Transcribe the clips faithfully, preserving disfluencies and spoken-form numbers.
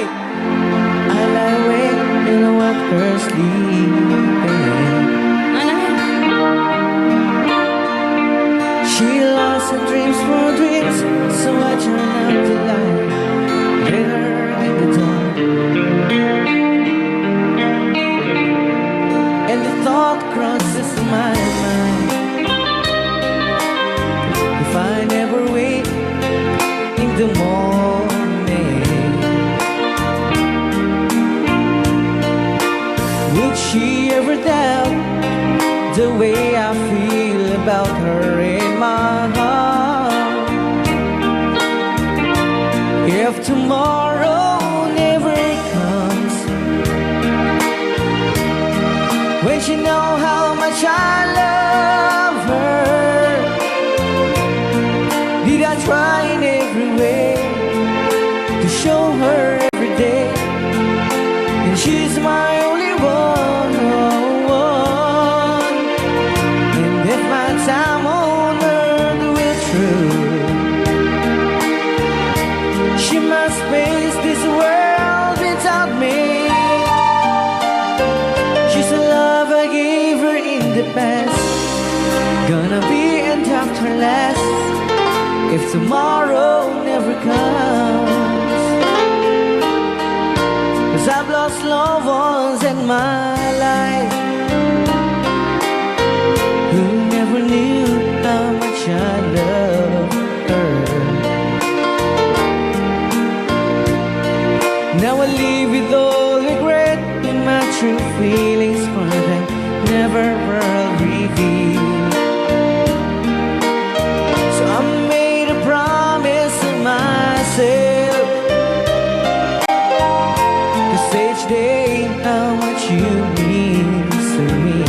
I lie awake and I watch her sleeping. Ano? She lost her dreams for dreams, so I try not to lie. Later in the dark, and the thought crosses my mind: if I never wake in the morning, would she ever doubt the way I feel about her in my heart? If tomorrow never comes, when she know how much I love her, did I try in every way to show her every day? And she's my only one. And if my time on earth will through, she must face this world without me. She's the love I gave her in the past, gonna be end after last if tomorrow never comes. 'Cause I've lost loved ones in my life who never knew how much I love her. Now I live with all regret, and my true feelings for them never were revealed. So I made a promise to myself to say each day how much you mean to me,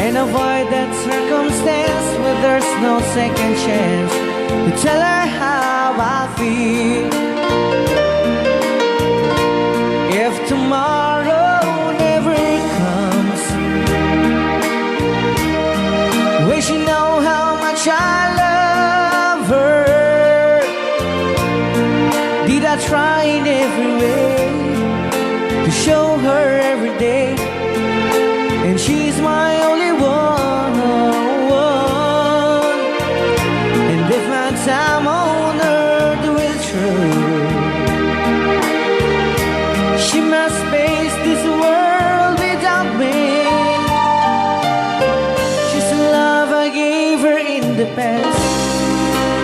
and avoid that circumstance where there's no second chance to tell her how I feel. If tomorrow never comes, will she know how much I love her? Did I try in every way to show her every day? And she's my only one. And if my time on earth will through, she must face this world without me. She's the love I gave her in the past,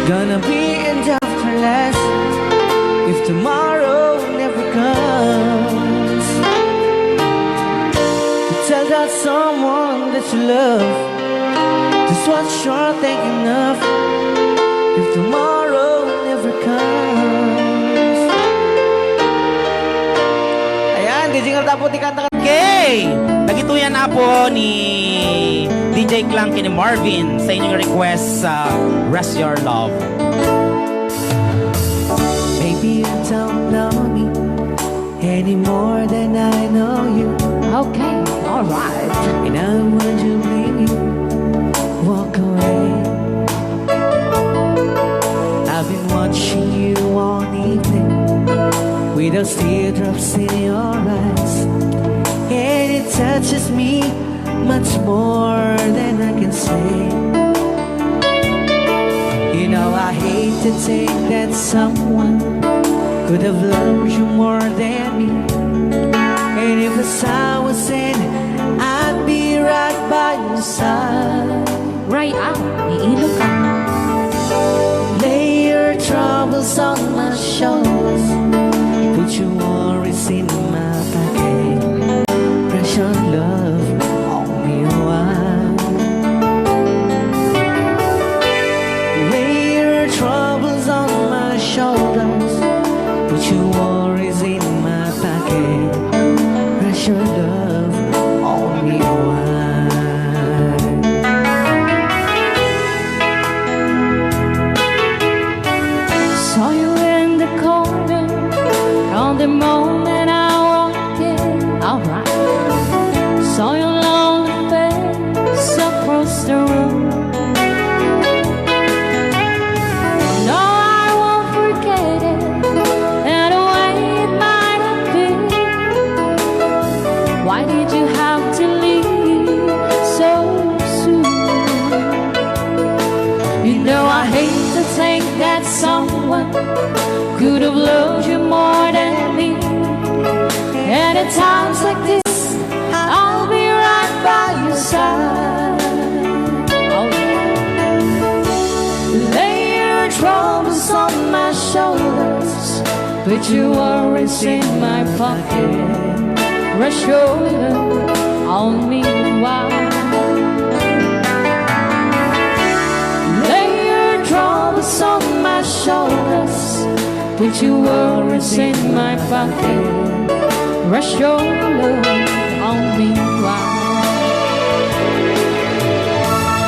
gonna be end after last if tomorrow never comes. To tell that someone that you love, just what you're thinking of if tomorrow never comes. Ayan, di jingle tapo ti kanta. Okay! Dagitoy a Apo ni D J Clang ken ni Marvin sa inyong request sa Rest Your Love. Maybe you don't know me any more than I know you. Okay, all right. And I wouldn't blame you. Walk away. I've been watching you all evening with those teardrops in your eyes, and it touches me much more than I can say. You know, I hate to think that someone could have loved you more than me. And if I was in, I'd be right by your side. Right out, iilo ka. Lay your troubles on my shoulders. Put your worries in my pocket. Precious love, only one. Lay your troubles on my shoulders. Put your worries in my pocket. Precious love, only one. Saw you in the cold Someone could have loved you more than me. And at times like this, I'll be right by your side. I'll lay your troubles on my shoulders, put your worries in my pocket. Rest your love on me while lay your troubles on my shoulders, put your worries in my pocket. Rest your love on me while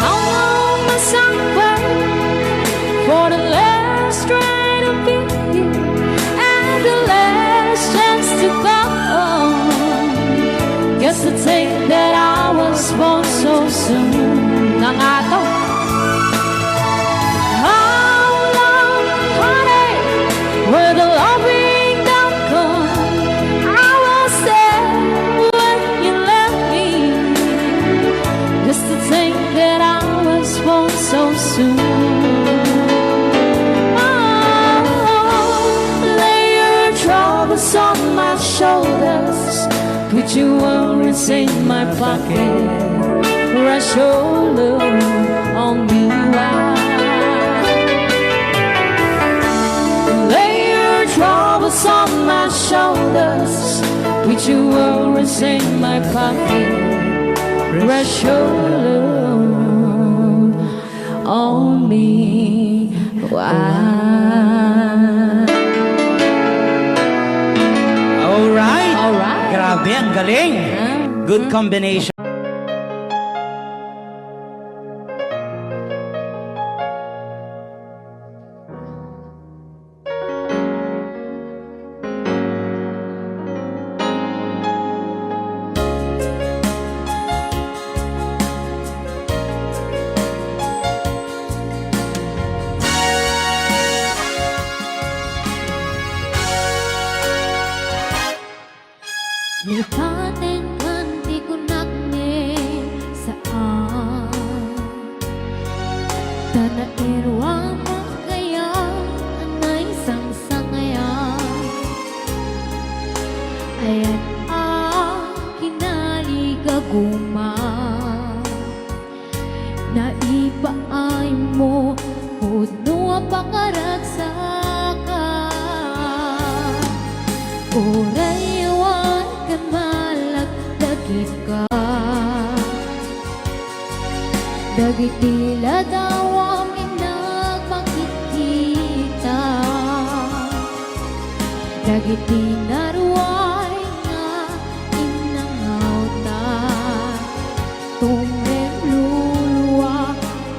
I'll long my suffer for the last try to be and the last chance to come. Just to think that I was born so soon. Nangato. How long, honey, will the loving done come? I was there when you left me. Just to think that I was born so soon. Oh, lay your troubles on my shoulders, put your worries in my pocket. Rest your love on me while lay your troubles on my shoulders, put your worries in my pocket. Rest your love on me while Alright. Alright. Grabe, ang galing. Ah. Good combination. Lipaten kan ti kunak ne saan. Ta nairuam kayat a naisangsangayan. Ayan a kinaligaguma. Naipaaymo pudno a pakaragsakan. Uray awan ken malagdagipka. Dagiti ladaw a minagmagkitkita. Dagiti naruay nga innangawtan. Tumremlulua,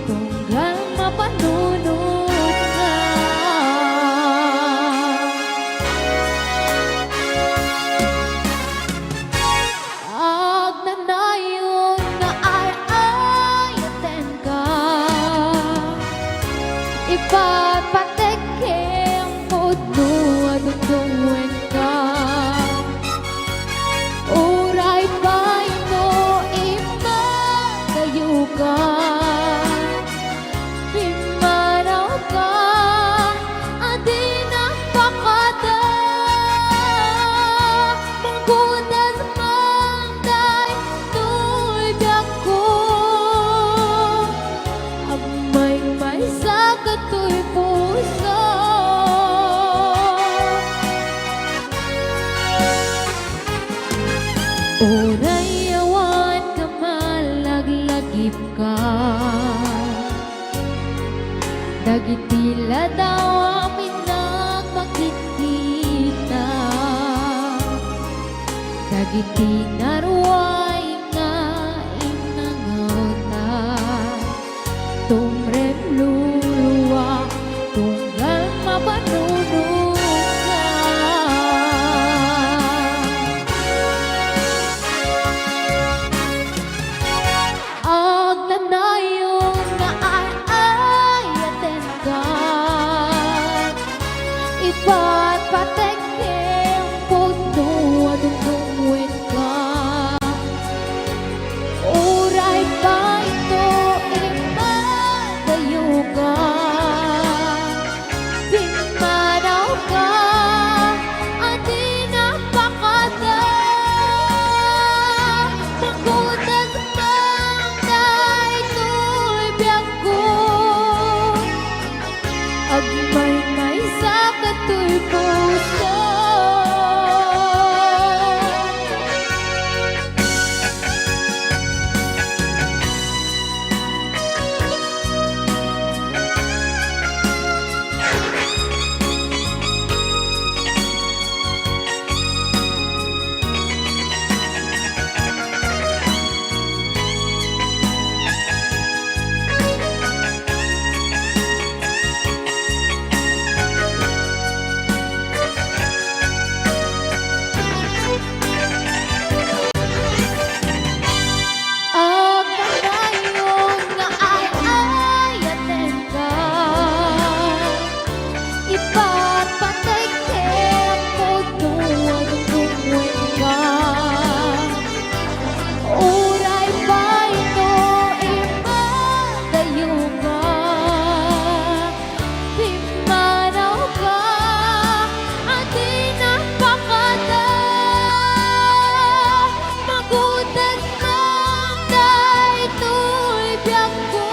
tunggal mapanunotka. Agnanayon nga ar-ayatenka. Ipatpatek ken pudno a dungdungngoenka. Uray pay no immadayoka, pimmanawka a dinak pakada. Mangkudas man daytoy biagko. Agmaymaysa katoy puso. Uray awan ka malaglagipka. Dagiti ladaw a minagmagkitkita. Dagiti naruay nga innangawtan. Tumremlulua, tunggal mapanunotka. Agnanayon nga ar-ayatenka. Ipatpatek ken pudno a dungdungngoenka. Uray pay no immadayoka. Sakit toy puso. Agkanayon nga ay-ayatenka. Ipatpatek ti tiempo no adungdungenka. Uray pay no immadayoka, pimmanawka, a di napakada. Magudan man daytoy biagko.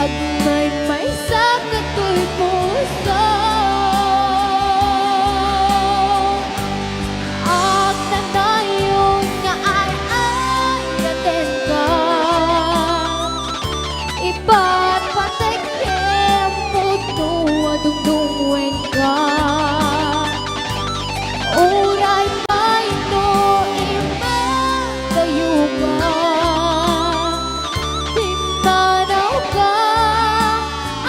Agmaymaysa katoy puso. Agkanayon nga ay-ayatenka. Ipatpatek ti tiempo no adungdungenka. Uray pay no immadayoka, pimmanawka,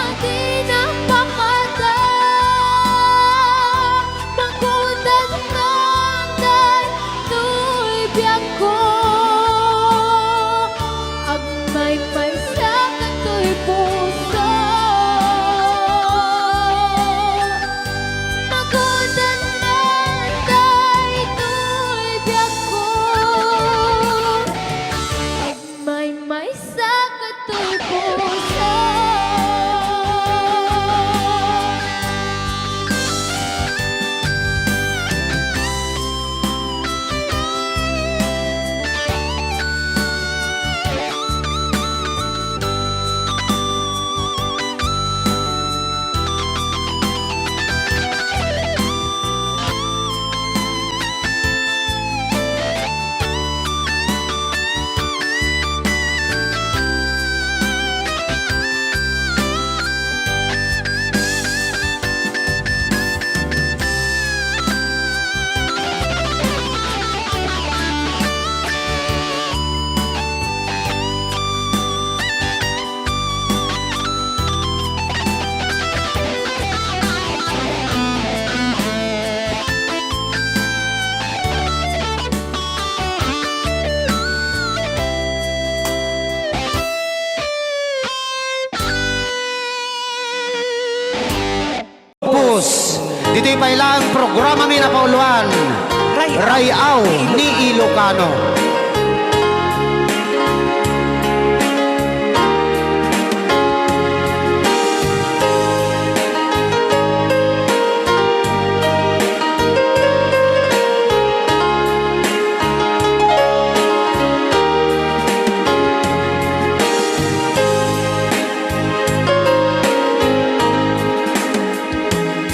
a di napakada. Magudan man daytoy biagko. Agmaymaysa katoy puso. Magudan man daytoy biagko. Agmaymaysa katoy puso. Pus, ditoy pay laeng programami napauluan, Ray-aw Ray-aw ni Ilocano.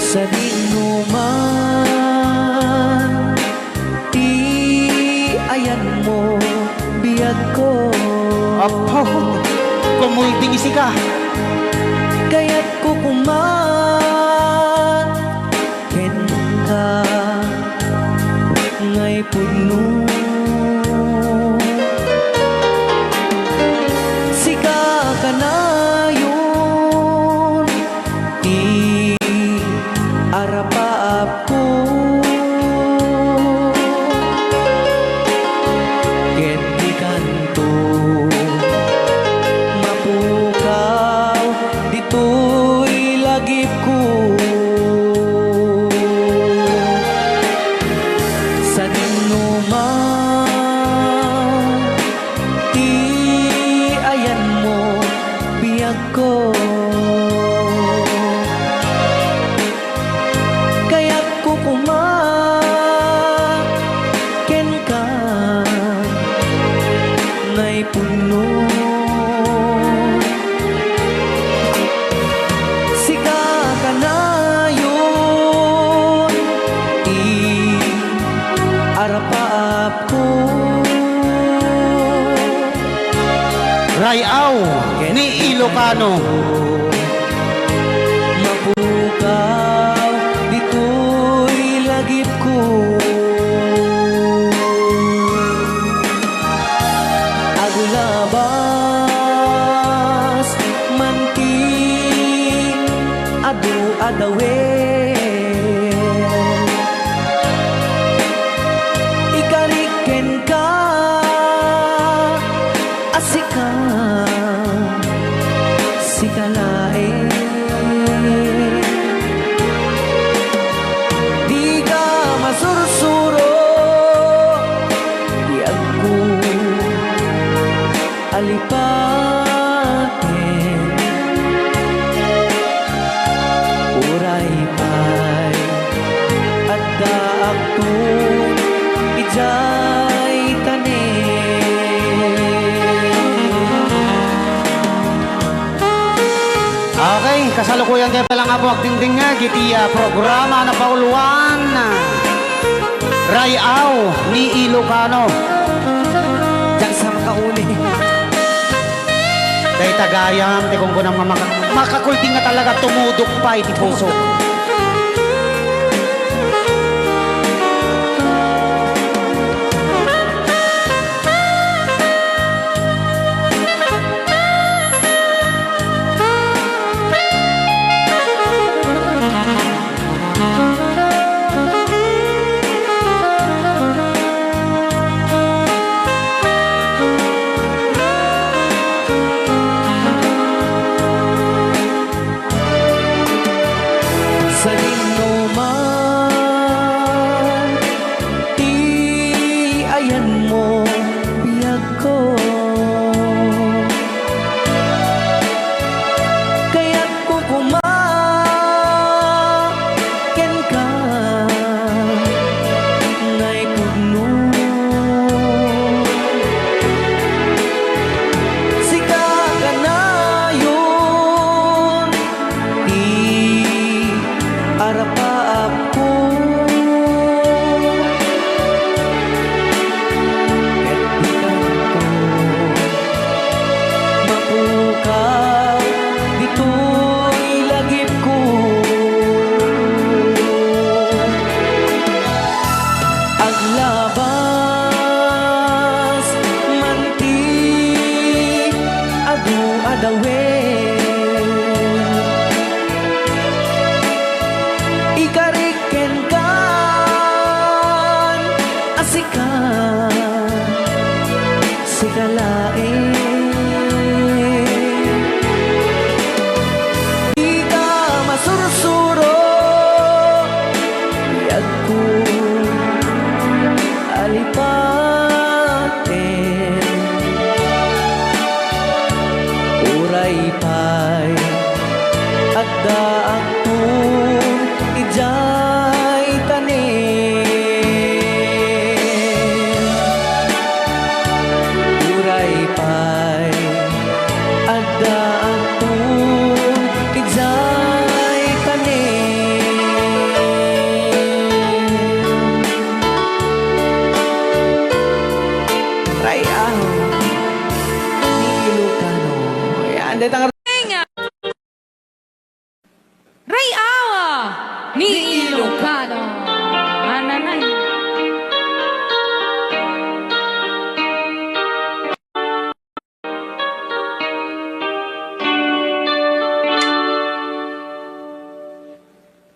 Sadino man ti ayanmo, biagko. Apo, kumuy ding isika. Kayatko koma kenka, ngay pudno. Sika kanayon ti arapaapko. Ket dikanto mapukaw. Ano? Mapukaw ditoy lagipko. Aglabas man ti adu-adawen. Ikarik kenka a sika, sika laeng. Dika masursuro ti agko a lipaten. Uray pay addaakto idiay tanem. Okay, kasalukuyan tayo pala nga po agdingdingag iti, ah, programa na pauluan, ah, Ray-aw ni Ilocano. Diyan sa makauli. Dayta gayam ti kunkunam nga maka-, makakulding nga talaga tumudok pay ti puso. Sadinoman ti ayanmo, biagko. Kayatko koma kenka, naipudno. Sika kanayon ti arapaapko. Ket dikanto mapukaw ditoy lagipko. Aglabas man ti adu-adawen. Ikarik kenkan a sika, sika laeng. Dika masursuro, biagko. Alipaten, uray pay addaakto idiay tanem. Uray pay addaakto idiay tanem. Ray-aw ni Ilocano. Ayan, dahil ang Ray-aw ni Ilocano. Ananay.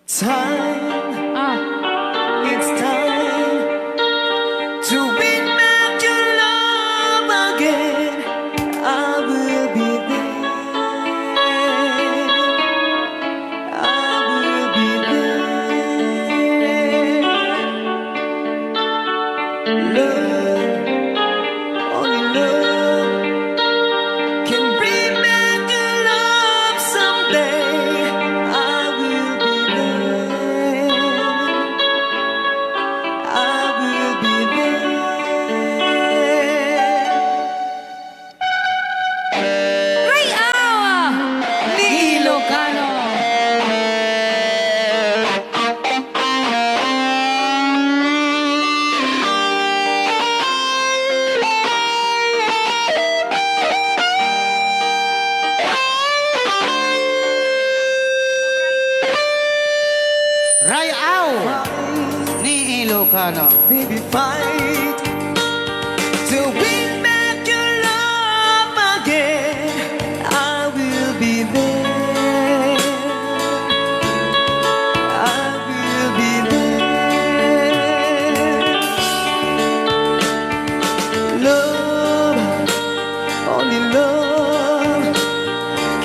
Time. Ah. It's time to win back your love again. I will be there. I will be there. Love, only love can bring back your love someday. I will be there. Ray-aw ni Ilocano. Baby, fight to win back your love again. I will be there. I will be there. Love, only love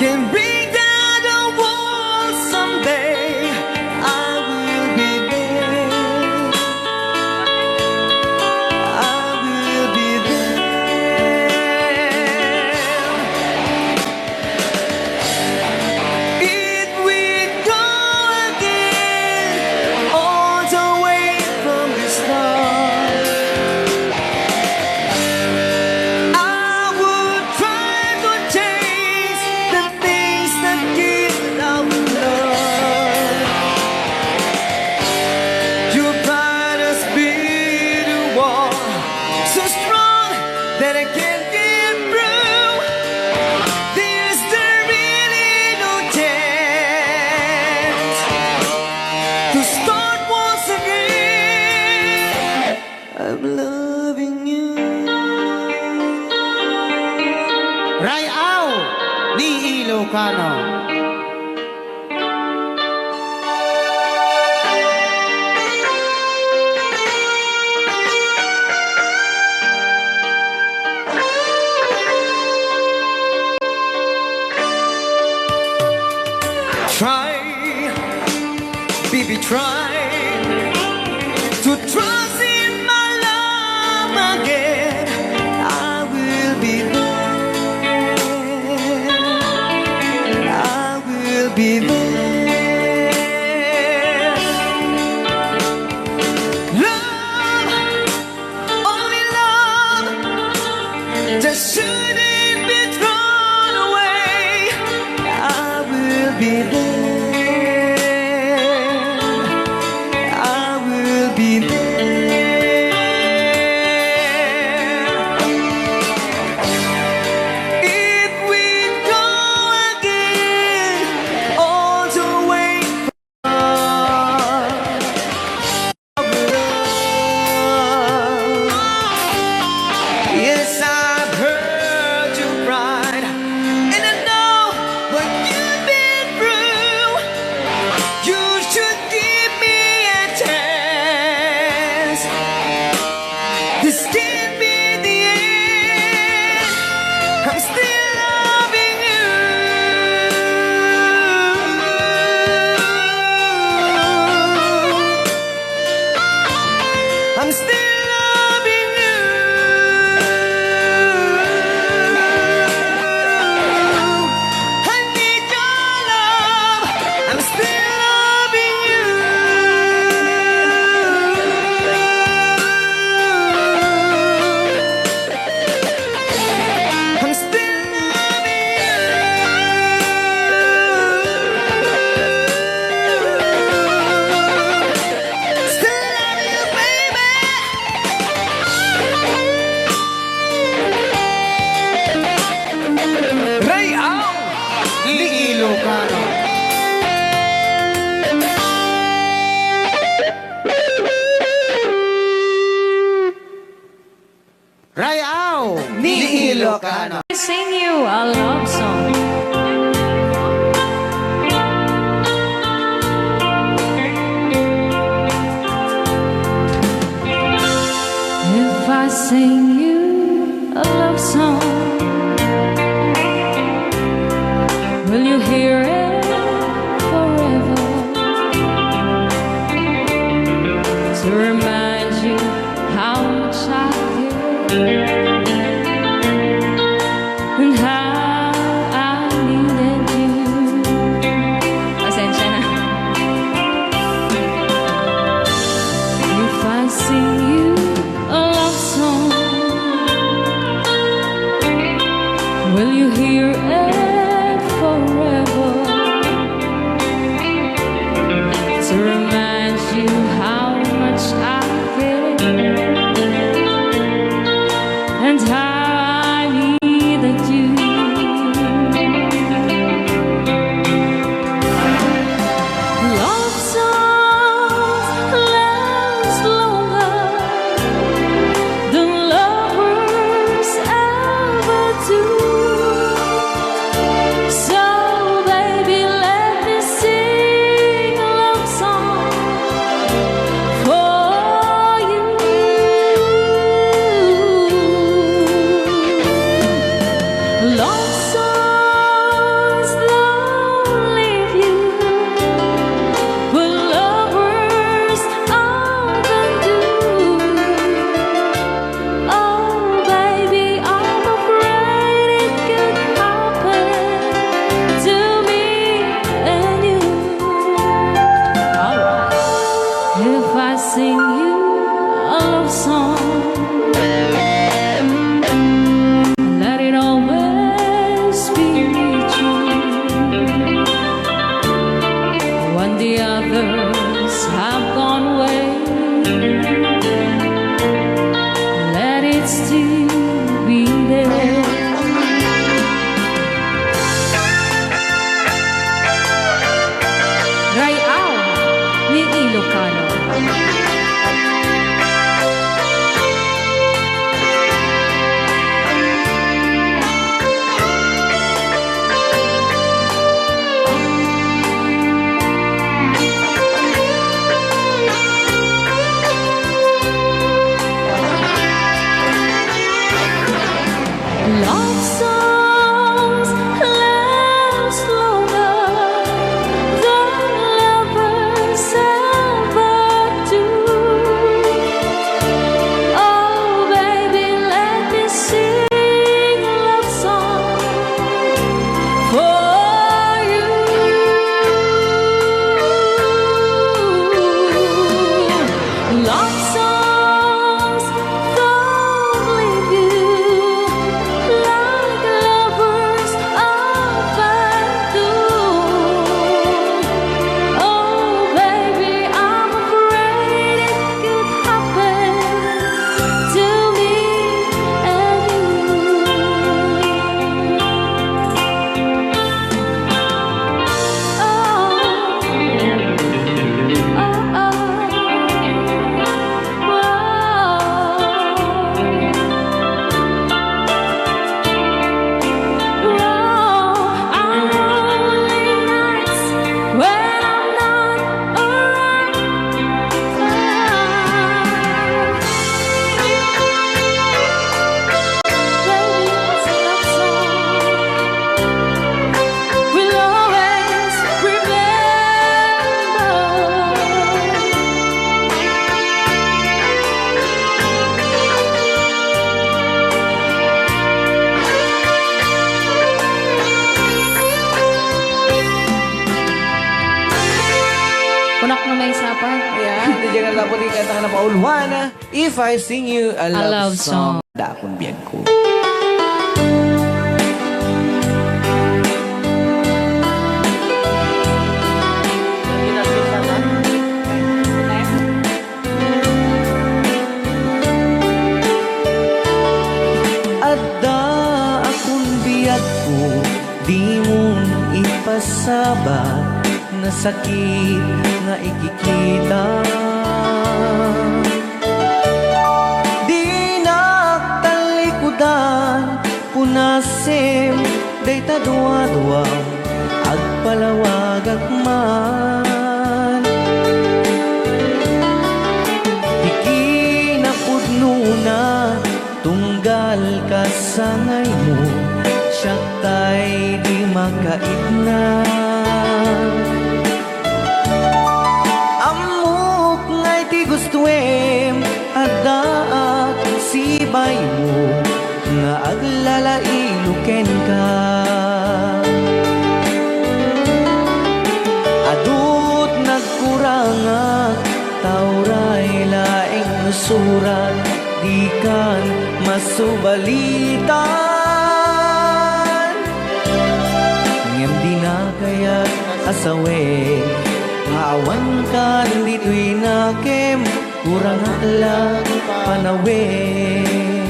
can bring down the walls someday. I will be there. I will be there. It will go again, all the way from the start. I would try to chase the things that give our love. Your pride has been a wall so strong that I can't get through. There's there really no chance to start once again. I'm loving you. Ray-aw ni Ilocano. Try, baby, try to trust in my love again. I will be there. I will be there. Love, only love that shouldn't be thrown away. I will be there. I will be there. It will go again all the way. Yes, I've heard your pride, and I know what you've been through. You should give me a chance. This can't be the end. I'm still loving you. I'm still loving you. I need your love. I'm still loving you. I'm still loving you. Still loving you, baby. Ray-aw ni Ilocano. Ray-aw ni Ilocano. Sing you a love song. If I sing you a love song, will you hear it forever? To remind you how much I care and how The others have gone away. Let it still be there. Ray-aw ni Ilocano. Love songs last longer than lovers ever do. Oh, baby, let me sing a love song for you. Love songs don't leave you like lovers often do. Oh, baby, I'm afraid it could happen to me and you. Oh, oh, oh. We'll always remember. Kunak no may sapa. Ayan, di dyan nga dapat ikanta ka na pauluan, ah. If I sing you a A love love song. Song. Dakon biag ko. Adda akon biag ko, dimon ipasaba, nasakit nga ikikita. Dinak tallikudan, kunasem, dayta duadua, agpalawagak man. Ti kinapudnona, tunggal kasangaymo, siak tay di makaipna. Ammok nga iti gustoem, addaak sibaymo nga aglalailo kenka. Adut nagkurangak, ta uray laeng no surat, dikan masubalitan. Ngem dina kayat a sawen nga awankan ditoy nakem, kurangak la panawen.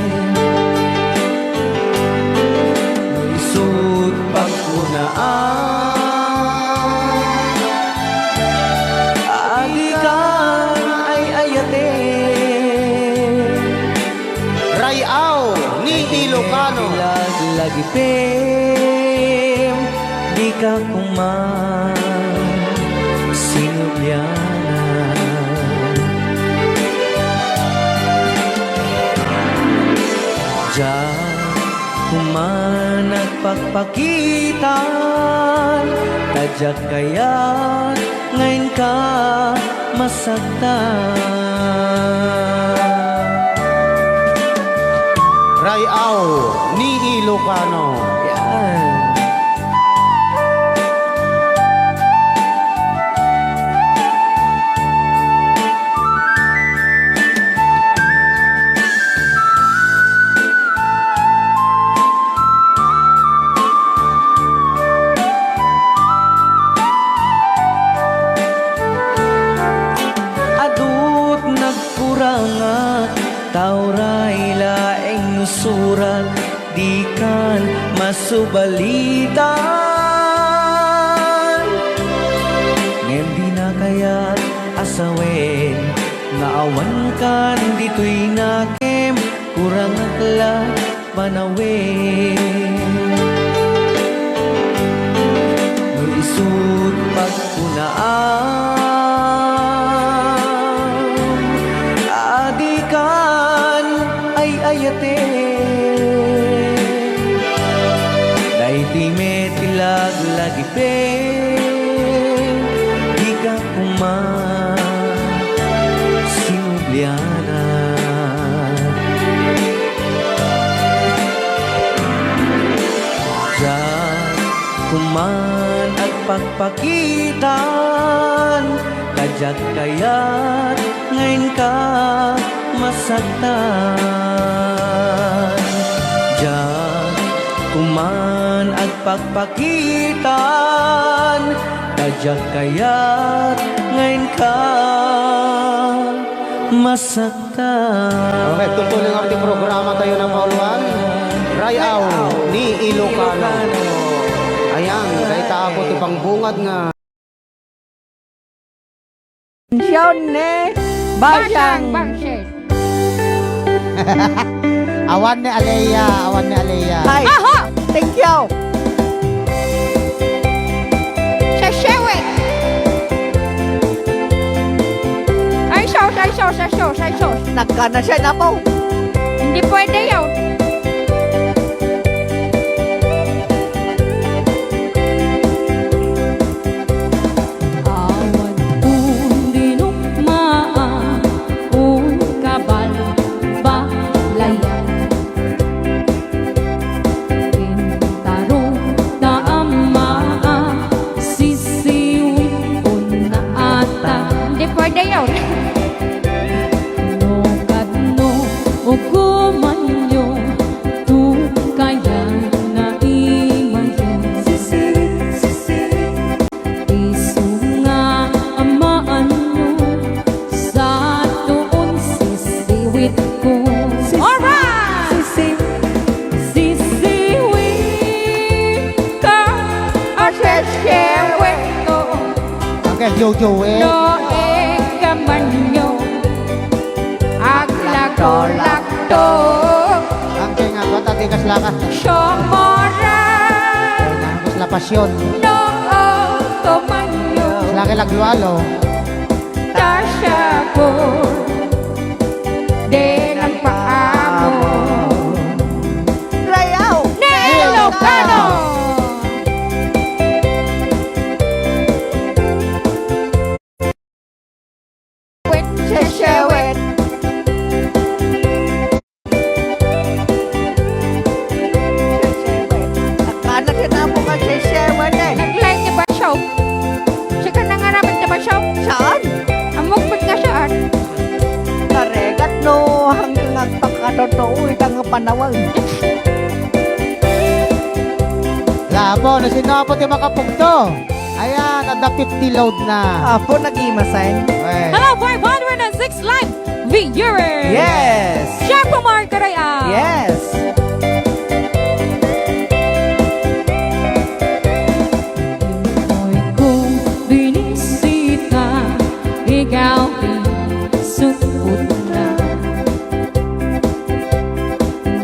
No isut' pagkunaan, a dikan ay-ayaten. Ray-aw ni Ilocano. Laglagipem, dika koma sinublianan. Diak koma nagpakpakitan, ta diak kayat nga inka masaktan. Ray-aw ni Ilocano. Yan. Sangak, tauray laeng no surat, dikan masubalitan. Ngem dina kayat a sawen nga awankan ditoy nakem, kurangak la panawen. No isut' pagkunaan a dikan ay-ayaten, daytoy met ti laglagipen, dika koma sinublianan. Diak koman agpakpakitan, ta diak kayat nga inka masaktan. Diak koman agpakpakitan, ta diak kayat nga inka masaktan. Okay, tutuloy nga ti programa tayo na kauluan. Rayaw ni Ilocano. Ayan, dayta apo ti pangbungad nga. Atensyon ni Basyang. Basyang. Awan ni Alea, awan ni Alea. Hi. Aha! Thank you. Sasewit. Ay, sus, ay, sus, ay, sus, ay, sus. Nagkana siya, napo. Hindi pwede yun. Awan kun dinukmaan, o kabalbalayan. Intaro ta ammaa, sisiwit kun naata. Hindi pwede yun. No kadno, ugumanyo, tukayan na imayo. Sisiwit, sisiwit. Isu nga amaanyo, satoon sisiwit ko. Alright! Sisiwit ka, a sisiwit ko. Angkel Jojo, eh. No, eh, kamanyo. Aglagto-lagto. Angkel nga, ba't adi kas lakas? Siomora. Kas la pasyon. No, oh, kamanyo. Kas laki laglualo. Tasya ko. Di nang paamo. Rayaw! Ni Ilocano! Wait, sesewet. Sesewet. Akana kita mo ka sesewet eh. Nag-live ni Basyo. Siya ka nangaramid ni Basyo. Saan? Amok pag nga saan? Karegat no, hanggang agpakatotoo, itang panawag. Labo, no sino apo ti makapugto? Ayan, adda fifty load na. Apo, nag-imasen. Okay. Hello, five hundred and six live viewers. Yes. Siya po, Mark Caraya. Yes. Imoy kong binisita, ikaw pinsukot na.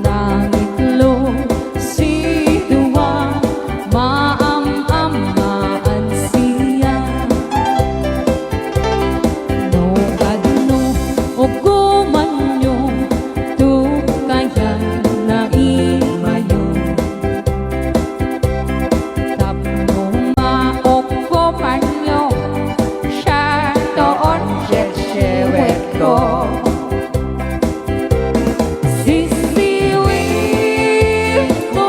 Nangitlo si Dua, maam-amaan siya. No kadno, ugumanyo, tukayan na imayo. Tapno maokupanyo, siya toon sisiwit ko. Sisiwit ko,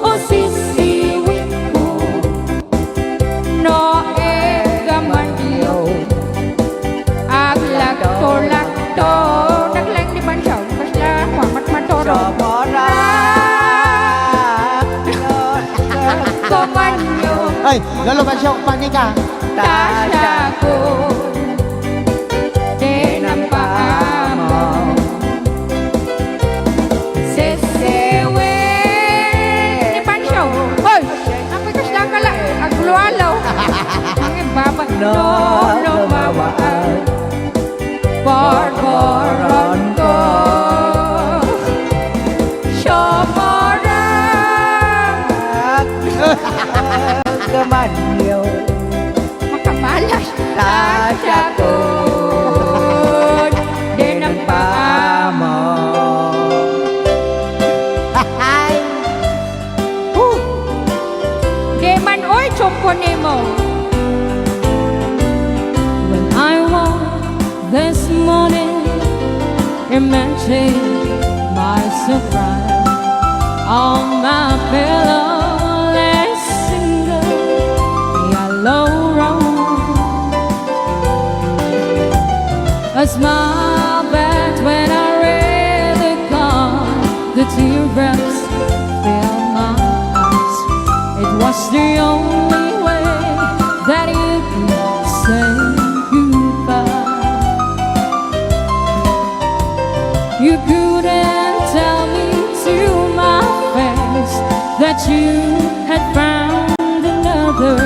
o sisiwit ko. No, eh, kamanyo. Aglagto-lagto. Naglaing ni Bansaw. Kasla, Juan Matmatoro. Sobra. Kamanyo. Ay, Lolo Bansaw, panika. Tasya ko. Di nang paamo. Siakon, dinamdama. Ay! Huh! Di man, oy, tiyumpo nimo. When I woke this morning, imagine my surprise. On my pillow lay single yellow rose. A smile that when I read the card, the teardrops fill my eyes. It was the only way that you could say goodbye. You couldn't tell me to my face that you had found another,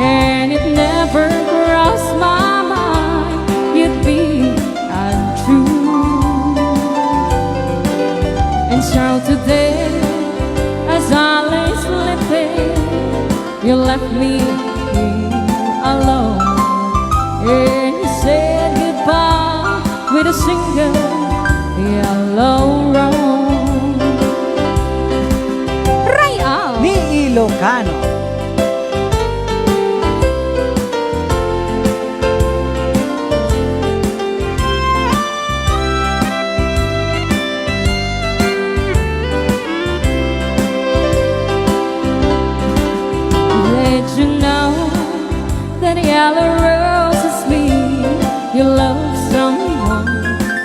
and it never crossed my mind you'd be untrue. And so today, as I lay sleeping, you left me here alone, and you said goodbye with a single yellow rose. Ray-aw! Ni Ilocano. Did you know that yellow roses mean you love someone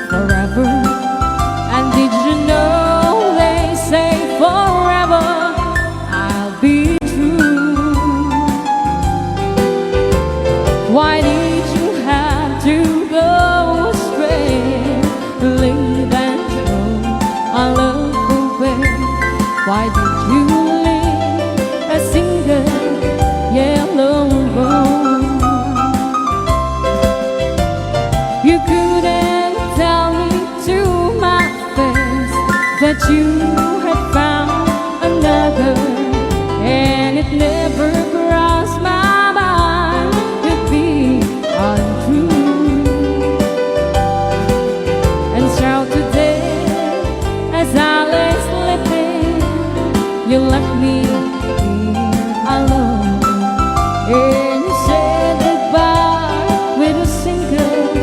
forever? And did you know they say forever I'll be true? Why did you have to go astray? Leave and throw our love away. Why did you leave a single yellow rose? You couldn't tell me to my face that you had found another, and it never crossed my mind to be untrue. And so today, as I lay sleeping, you left me here alone, and you said goodbye with a single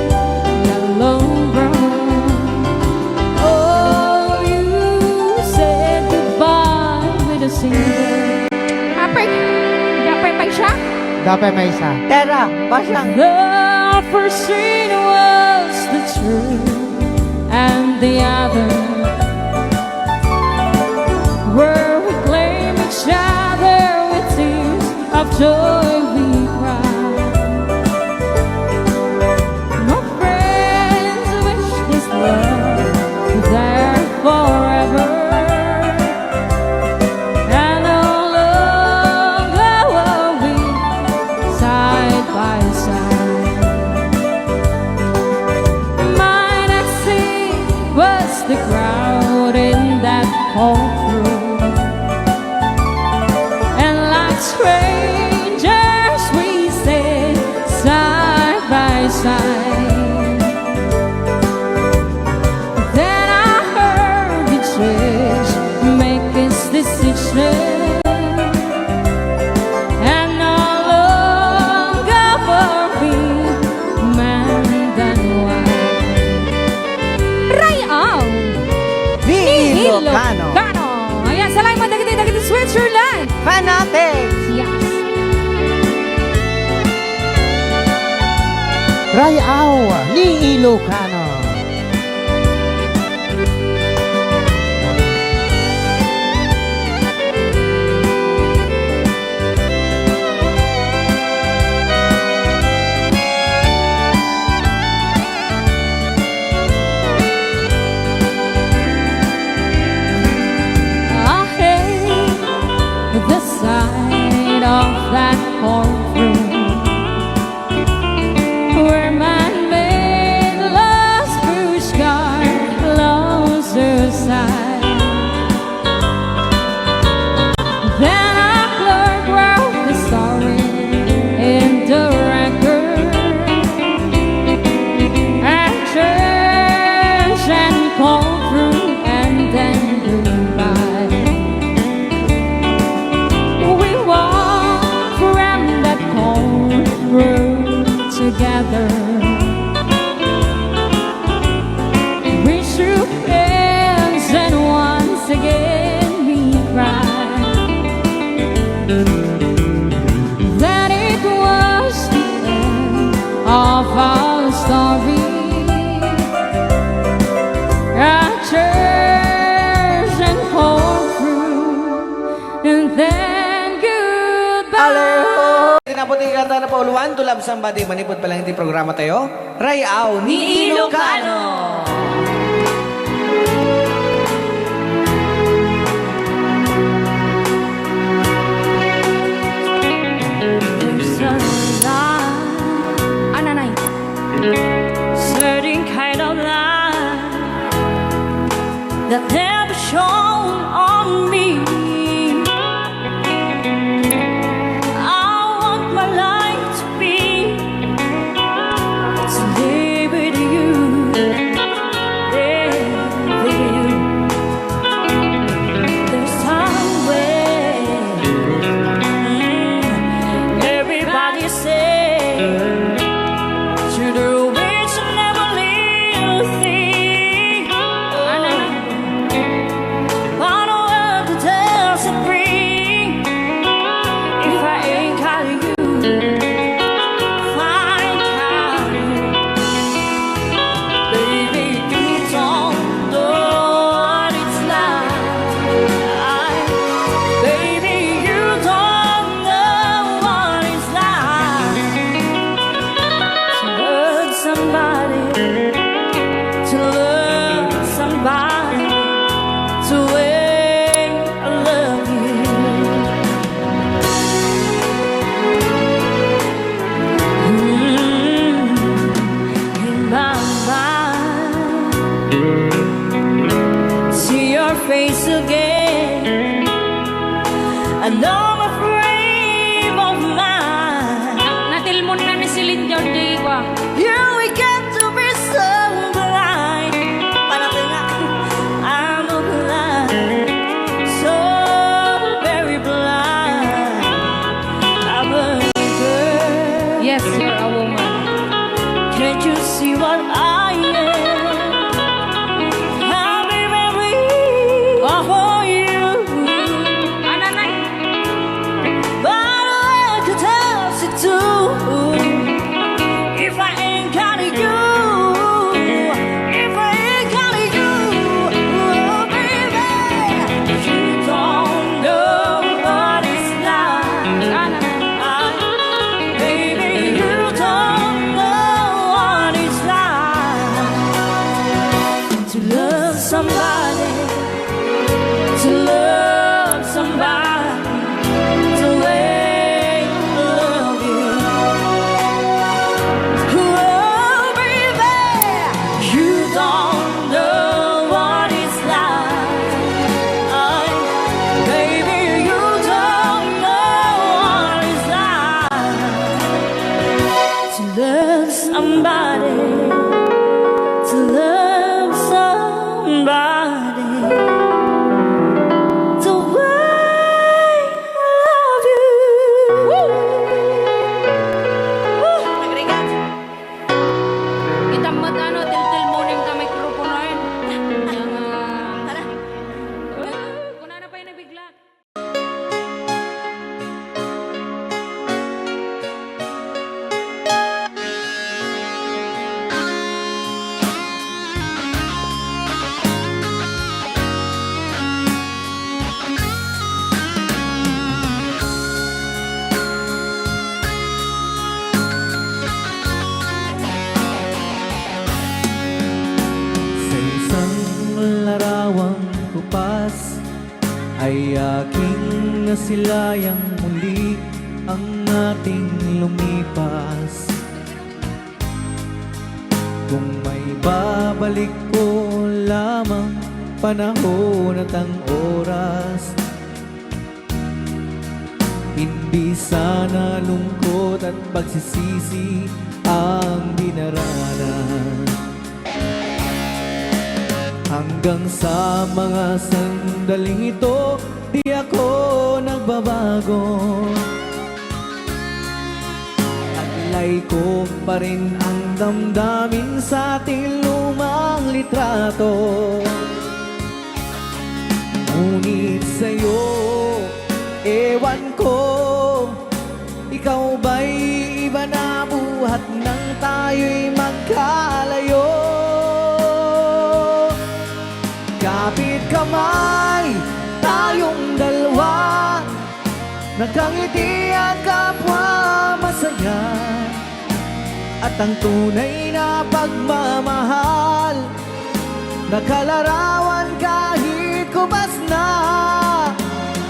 yellow rose. Oh, you said goodbye with a single. Apay, dapay maysa? Dapay maysa. Tara, basang. The first scene was the truth, and the other where we claim each other with tears of joy we cry. My friends wish this love there forever. And how long are we side by side? My next scene was the crowd in that courtroom. And like strangers we sit side by side. Then I heard the judge make his decision. And no longer were we man than wife. Ray-aw! Ni Ilocano. Ilocano. Ayan, salamat dagiti, dagiti Switzerland. Fanatics. Yes. Ray-aw ni Ilocano. I hate the sight of that courtroom where man made love together. We shook hands and once again we cried. That it was the end of our story. Our tears and hope grew, and then goodbye. Hello! Tinapot ti kanta na pauluan, to love somebody, manipud pa lang iti programa tayo. Rayaw ni Ilocano. There's a love, ananay. Certain kind of love that never shone on me. I want my life to be to live with you, live with you. There's somewhere, mm, everybody say, to the rich and never live thing. What a world does it bring if I ain't got you? Fine, kind. Baby, you don't know what it's like. Baby, you don't know what it's like to love somebody, to love somebody the way I love you. Mm, in my mind, see your face again. I know my frame of mind. Natilmon na ni Celine Dion, di ba? You will get to be so blind. Panatay nga. I'm a blind, so very blind. I'm a girl. Yes, you're a woman. Can't you see what I am? I'll be ready for you. Ananay. But I could tell you too. If I ain't got you, if I ain't got you, baby, you don't know what it's like. Baby, you don't know what it's like to love somebody, to love somebody the way I love you. Oh, baby, you don't know what it's like. Baby, you don't know what it's like to love somebody, to love somebody the way I love you. Woo! Woo! Agregat. Itam met, ano, tiltilmonen ta mikroponen. Yan, ah. Tara. Kunana pay nabigla. Sa isang larawang kupas ay aking nasilayang muli ang ating lumipas. Kung maibabalik ko lamang panahon at ang oras, hindi sana lungkot at pagsisisi ang dinaranas. Hanggang sa mga sandaling ito, di ako nagbabago. At Ay ko pa rin ang damdamin sa ating lumang litrato. Ngunit sa'yo, ewan ko, ikaw ba'y iba na buhat nang tayo'y magkalayo? Kapit kamay tayong dalwa, nakangiti at kapwa masaya, at ang tunay na pagmamahal, nakalarawan kahit kubas na.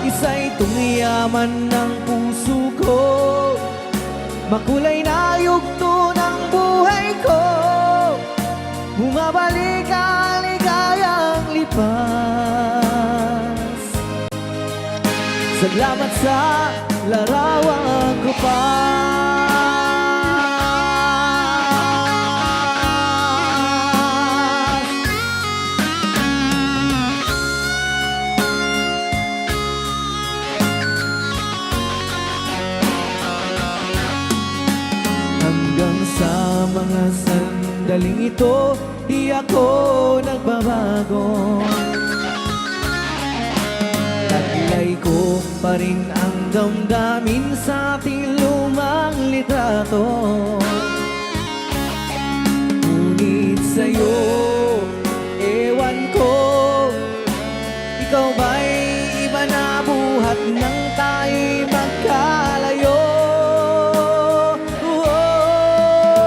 Isa itong yaman ng puso ko, makulay na yugto ng buhay ko. Bumabalik ang ligayang lipas. Salamat sa larawan ko pa. Hanggang sa mga sandaling ito, di ako nagbabago. Taglay ko pa rin ang damdamin sa ating lumang litrato. Ngunit sa'yo, ewan ko, ikaw ba'y iba na buhat nang tayo'y magkalayo? Oh,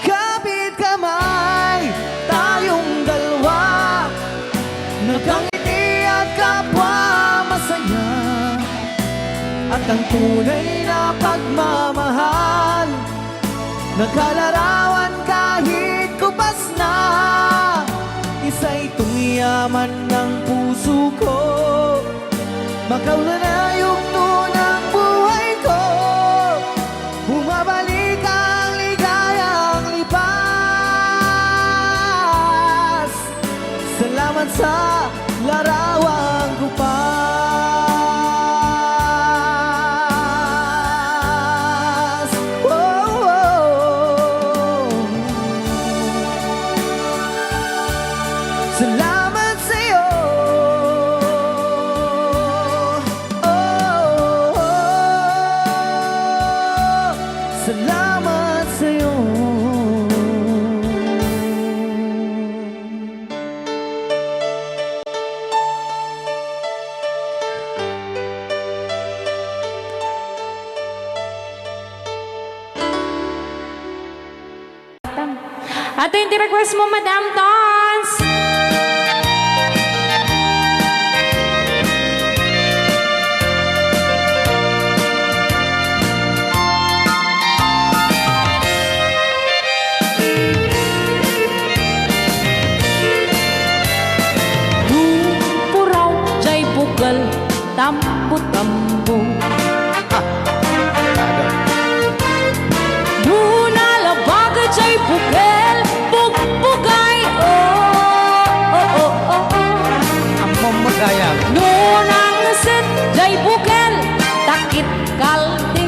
kapit kamay tayong dalwa, nakangiti at kapwa masaya, at ang tunay na pagmamahal, nakalarawan kahit kupas na. Isa itong yaman ng puso ko, makaulay na yugto ng buhay ko. Bumabalik ang ligayang lipas. Salamat sa larawan ko pa. Oh, oh. Salamat sa'yo. Oh, oh, oh. Salamat sa'yo. Ato yung request mo, Madam Tons. Puraw jay bukel, tambo-tambo. No nalabag jay bukel, bugbugay, oh, oh, oh, oh, oh. Ammom mo gayam. No nangset jay bukel, takit kaldi.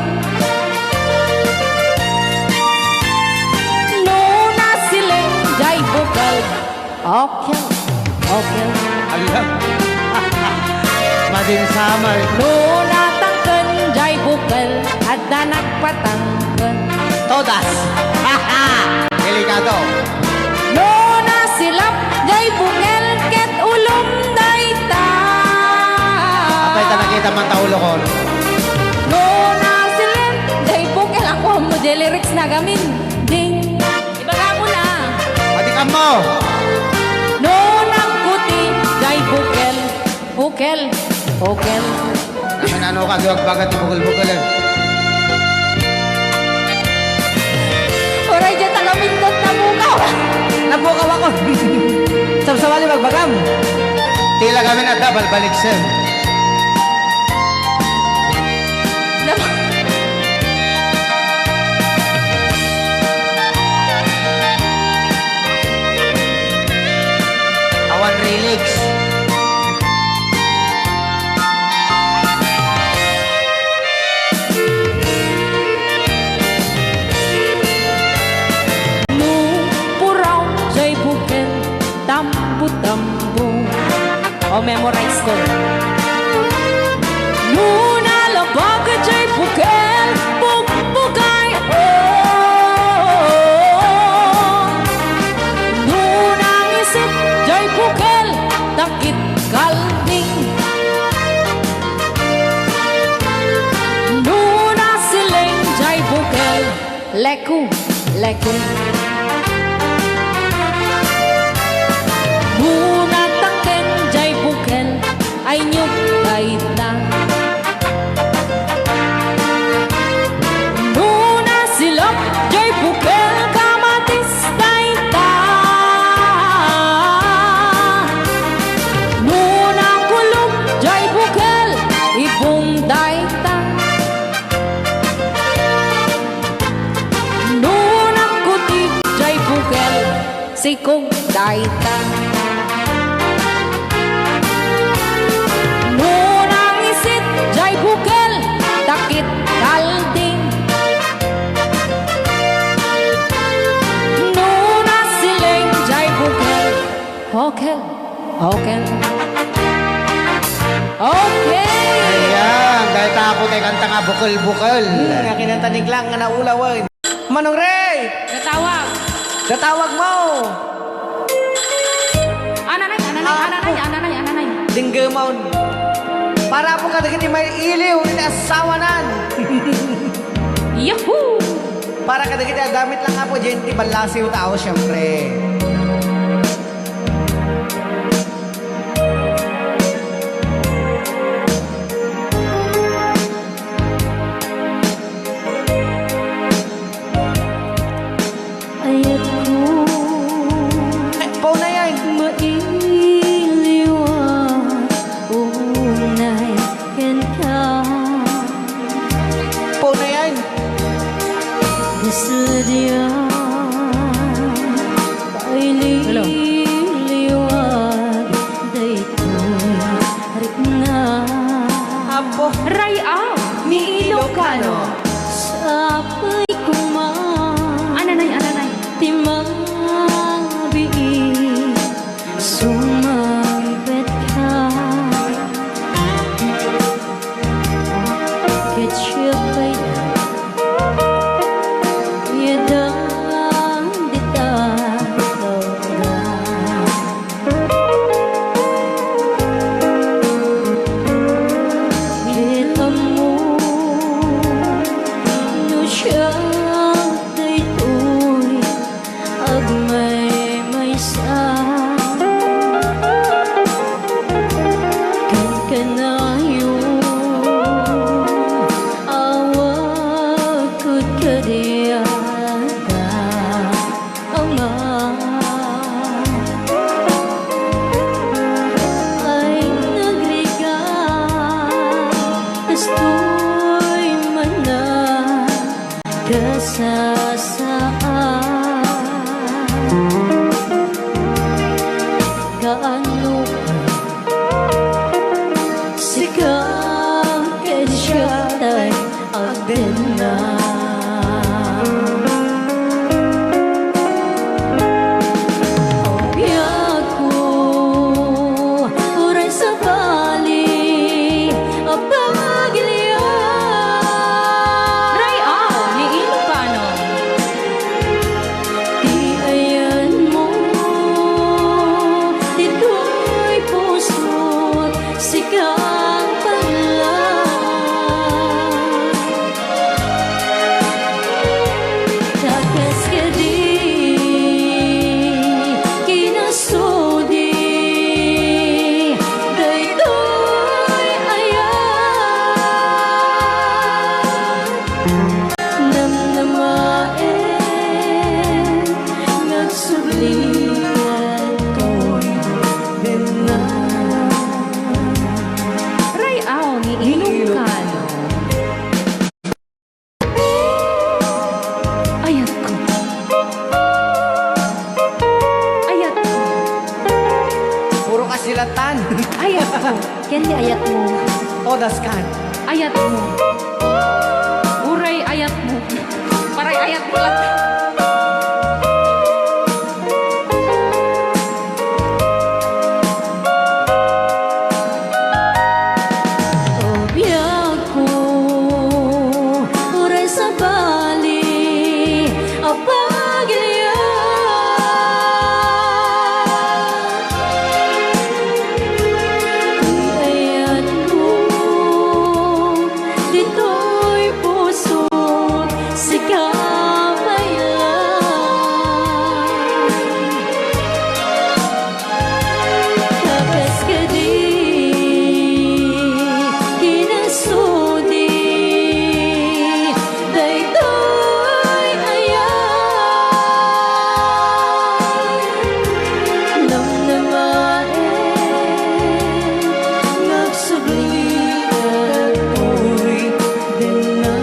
No nasiling jay bukel, okel, okel. Ala. Madin summer. No natangken jay bukel, adda nagpatangken. Todas. Delikado. No nasilap jay bukel, ket ulom dayta. Apay ta nakita man ta ulo ko. No nasilap jay bukel, ako mo jay lyrics na gamin. Ding. Ibaga mo na. Pati ka mo. No nagkuti jay bukel, bukel, bukel. Ano, ano ka, di agbaga ti bukel-bukel, eh. Uray, diyan taga Mindot, napukaw. Napukaw ako. Sabsabali, magbagam. Tila kami na, da, balbaliksen. Nap- Awan lyrics. Memorize ko. No nalabag jay bukel, bugbugay, oh. No nangisit jay bukel, takit kalding. No nasiling jay bukel, leku, leku. No natakken jay bukel, aynyog dayta. No nasilak jay bukel, kamatis dayta. No nakulog jay bukel, ibong dayta. No nangkuti jay bukel, sikog dayta. No nangisit jay bukel, takit kalding. No nasiling jay bukel, hokel, hokel. Okay. Ayan, dayta Apo ti kanta nga bukel-bukel. Hmm, nga kinanta ni Glenn nga naulawen. Manong Ray! Datawag. Datawag mo! Ananay, ananay, Apo. Ananay, ananay, ananay. Dinggemon. Para Apo kadagiti mailiw iti asawanan. Yahoo! Para kadagiti addamit lang Apo, diay ti ballasiw tao, siempre. Ayatko. Ay, paunay, ay. Mailiw a umnay kenka. Paunay, ay. Kasla diay paililiwan daytoy rikna. Apo. Ray-aw ni Ilocano. Sapay koma. Ananay, ananay. Ti mabiit. Sumangpetka ket siak pay a yadda dita daga. Ket ammo no siak daytoy agmaymaysa. Kankanayon, awagko kadiaka, Ama. Ay, nagrigat, kastoy man a kasasaan. Kaano sika ken siak tay agdenna? Biagko, uray sabali a pagilian. Ray-aw ni Ilocano. Ti ayanmo, ditoy puso, sika pay la. Ta kas kadi, kinasudi, daytoy ayat. Namnamaen nga agsubli daytoy denna. Ray-aw ni Ilocano. Ayatko. Ayatko. Puro kasilatan. Ayatko. Ken ti ayatmo. Todas kan. Ayatmo. Uray ayatmo. Paray ayatmo lang. Pagilian ti ayatmo, ditoy puso, sika pay la. Ta kas kadi kinasudi daytoy ayat. Namnamaen nga agsubli daytoy denna.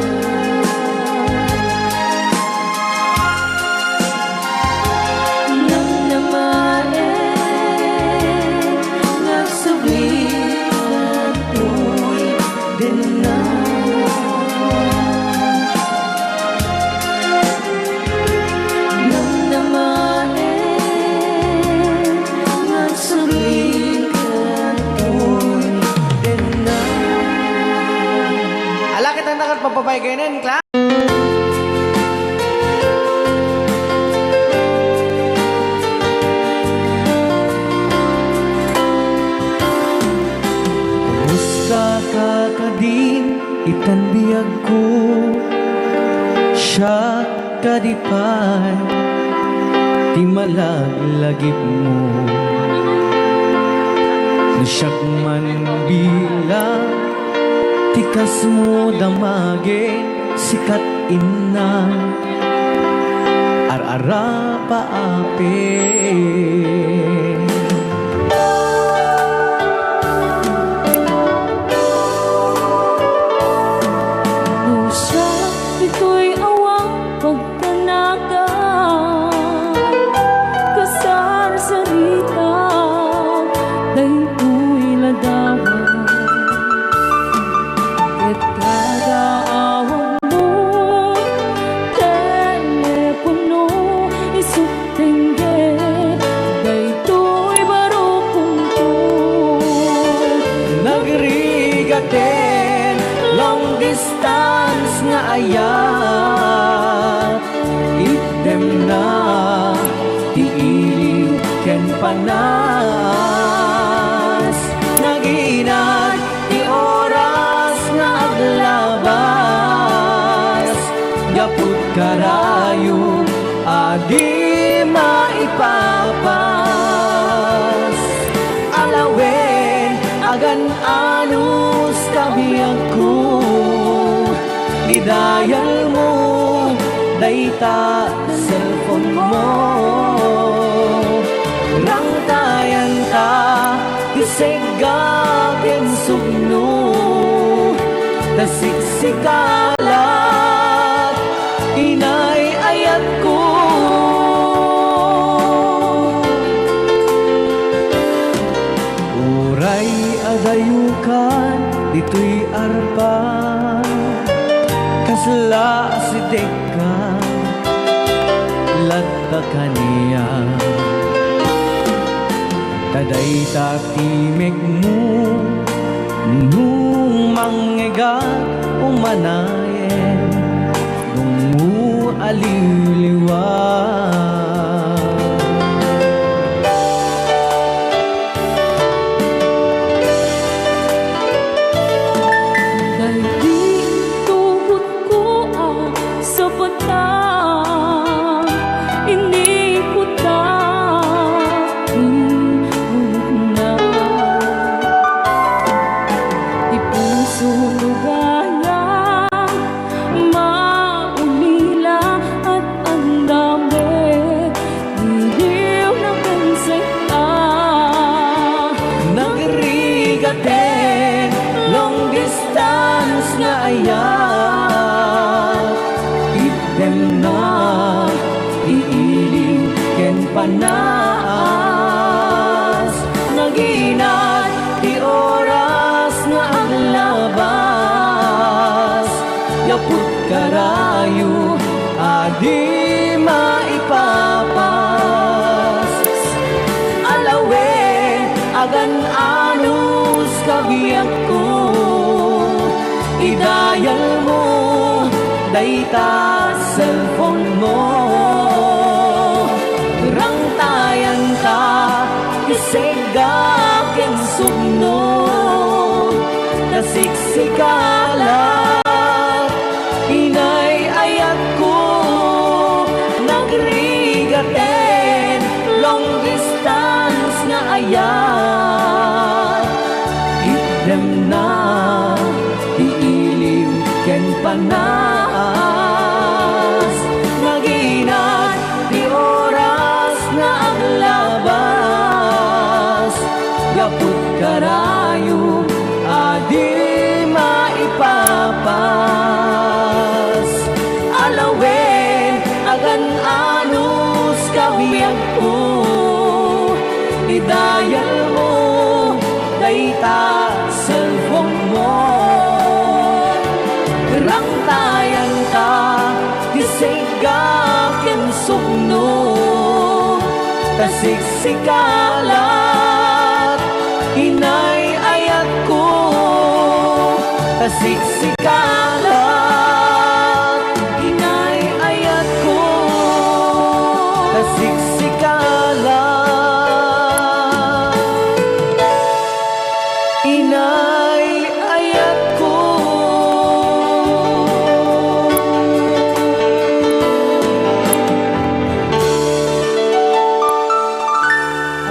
Namnamaen nga agsubli daytoy denna. Namnamaen nga agsubli daytoy denna. Ala, kitang dakat pagpapay kayo na, Cla-, Muska ka kadin itan biagko, siak kadi pay ti malaglagipmo. No siak man bilang ti kasmo, damagen sikat inna, ar-arapa apin. No siak ditoy awan pagtanagan, kasarsarita daytoy ladawan. Ket kada awagmo, telepono, isu Tengge daytoy barukongko. Nagrigaten long distance nga ayat, itdemna ti iliw ken panas. Naginat ti oras nga aglabas, gapud karayo a di maipapas. Alawen, agan-anos kabiagko, idayalmo dayta cellphone mo. Rangtayanta ti segga ken sugno, ta siksika lat, inay ayatko. Uray adayokan ditoy arpa, kasla asidegka latta kaniak. Ta dayta ti mekmo, no mangngegak umanayen, dungngo a liwliwa. Daydi tubod ko a sapata, inikota ti ulotna. Ti puso no gayam maulila, at andam met iliw na ken sek-a. Nagrigaten long distance nga ayat, itdemna ti iliw ken panas. Naginat ti oras nga aglabas, gapud karayo a di maipapas. Alawen, agan-anos kabiagko, idayalmo dayta cellphone mo. Sika laeng, inay ayatko, nagrigaten, long distance nga ayat. Itdemna ti ilim ken panas, naginat ti oras nga aglabas. Gapu karayo a di maipapas. Alawen, agan-anos kabiagko, idayalmo dayta cellphone mo. Rangtayanka ti sigga ken sukno, ta siksika laeng, inay ayatko, ta siksika laeng, inay ayatko, ta siksika laeng, inay ayatko.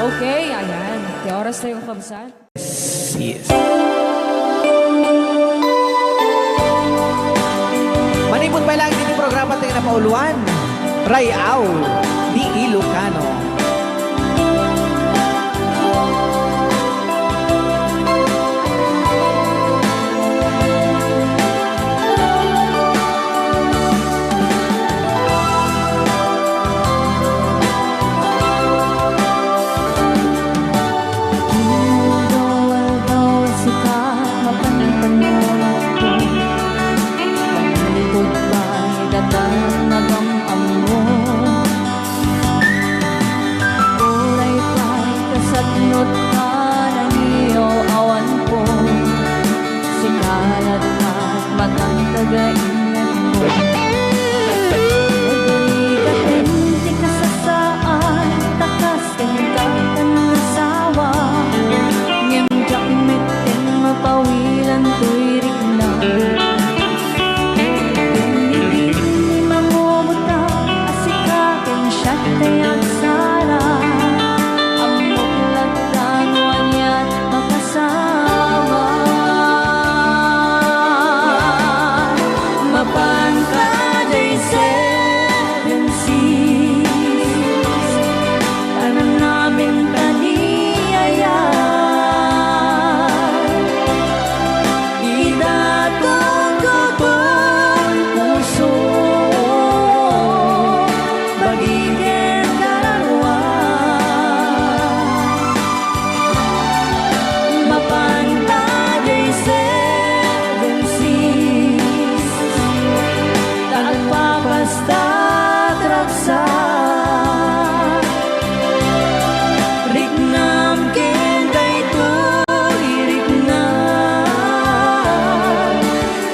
Okay, ayan. Ti oras tayo, kabsat. Yes. Manipud pay laeng iti programa tayo napauluan, Ray-aw ni Ilocano. Aldaw-aldaw sika mapanpanunotko. Manipud pay datan nagam-ammo. Uray pay kasatnot ka nangiyaw-awanko. Sika latta matangtag a inyatko. Nagrigaten ti kasasaan, ta kas kenka ti nasawa. Ngem diak met ken mapawilan toy rikna. Ken idi ni mangubota a sika ken siak ti agsara, ammok latta no aniat makasama. Mapan ka diay seven seas, ta nanaminta ni ayat. Idatonko toy puso, bagi ken kararua. Mapan ta diay seven seas, ta agpapastak ragsak. Riknam ken daytoy rikna,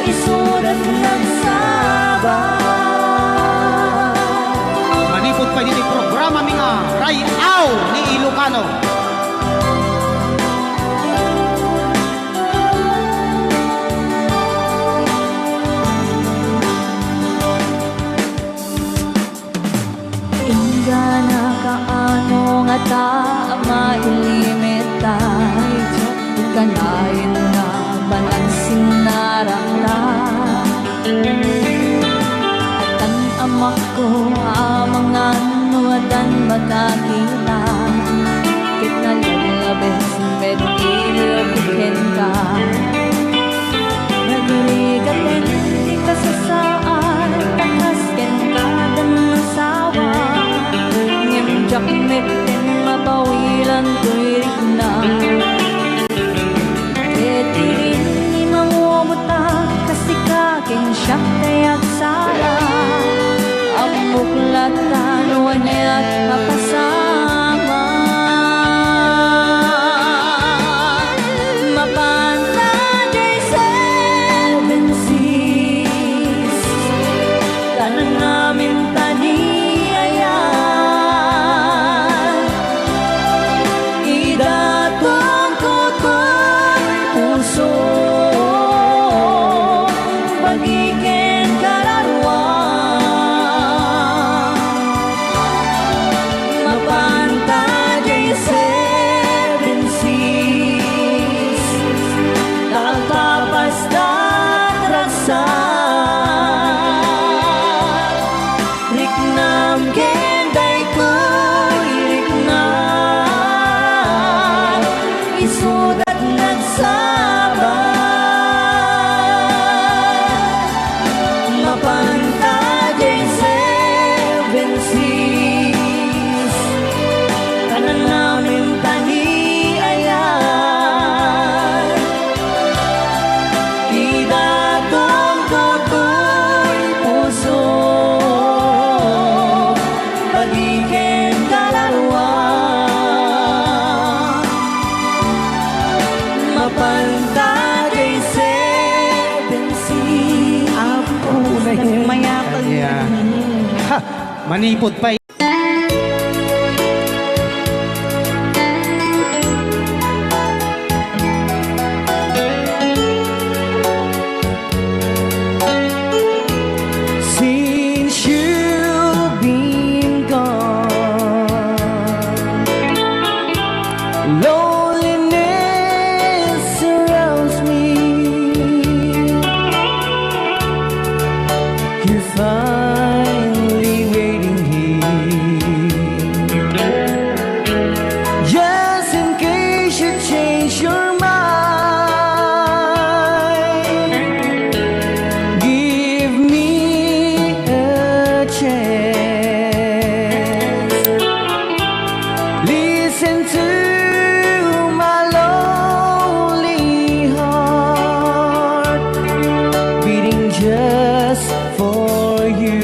isuda ti nagsaba. Manipud pay ditoy programami nga Ray-aw ni Ilocano. Inggana kaano ngata a mailimita? Kanayon nga panagsinnarakta. Addan amakko a mangan no addan makakita. Ket nalaglabes met idi kenka. Nagrigaten ti kasasaan, ta kas kenka ti nasawa. Ngem diak met ken mapawilan toy rikna. Ket idi ni mangubota a sika ken siak ti agsara, ammok latta no aniat makasama. Mapan ta diay seven seas, ta nanaminta ni ayat. Idatonko toy puso, Manipud pay. Since you've been gone, loneliness surrounds me. You're finally waiting here. Just in case you change your mind, give me a chance. Listen to my lonely heart beating just for you.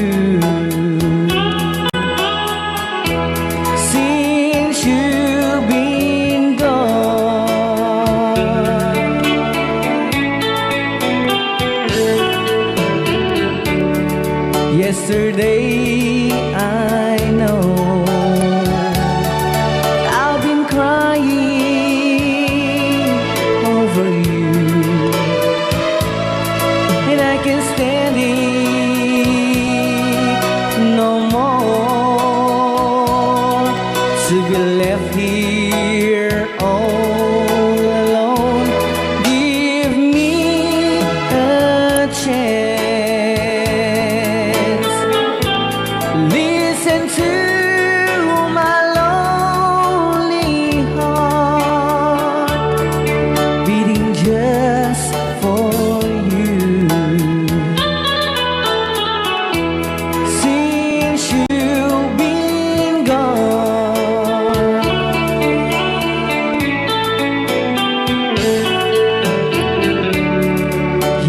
Since you've been gone, yesterday I know I've been crying over you, and I can't stand it no more to be left here all alone. Give me a chance. Listen to my lonely heart beating just for you. Since you've been gone,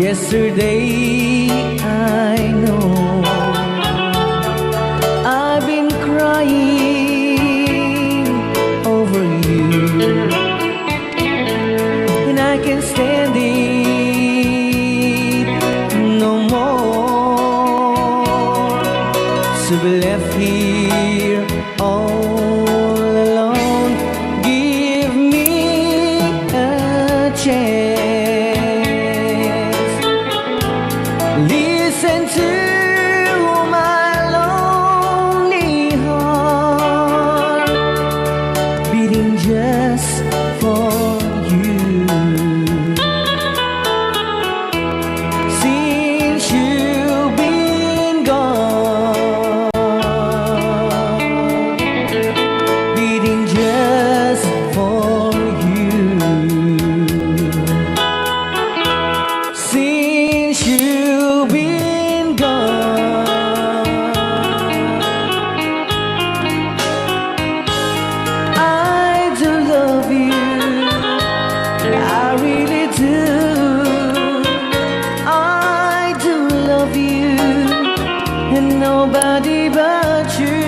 yesterday I know I've been crying over you, and I can't stand it no more to be left here all alone. Give me a chance. Listen to my lonely heart beating just for you. Since you've been gone, beating just for you. Since you've been gone, I do love you. I really do. I do love you, and nobody but you,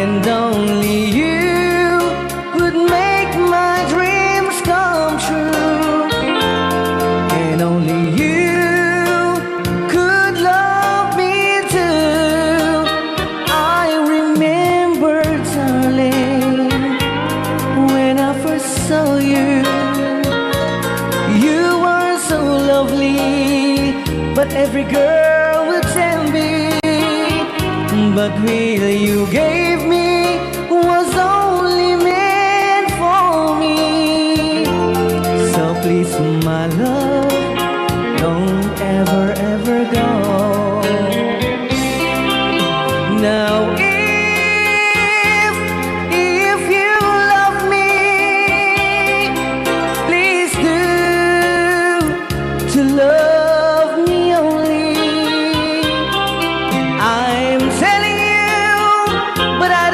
and only you could make my dreams come true, and only you could love me too. I remember, darling, when I first saw you, you were so lovely, but every girl would tell me, but will you gave me was only meant for me. So please, my love, don't ever, ever go. Now, if, if you love me, please do to love me only. I'm telling you, but I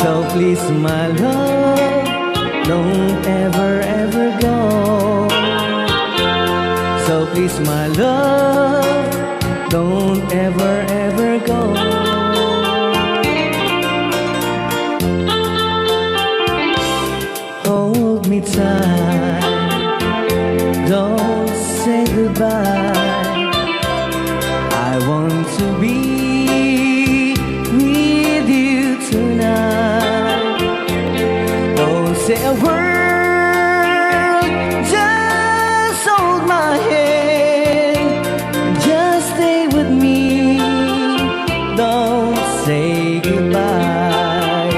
So please, my love, don't ever, ever go. So please, my love, don't ever, ever go. Hold me tight, don't say goodbye. I want to be with you tonight. Don't say a word, just hold my hand, just stay with me. Don't say goodbye.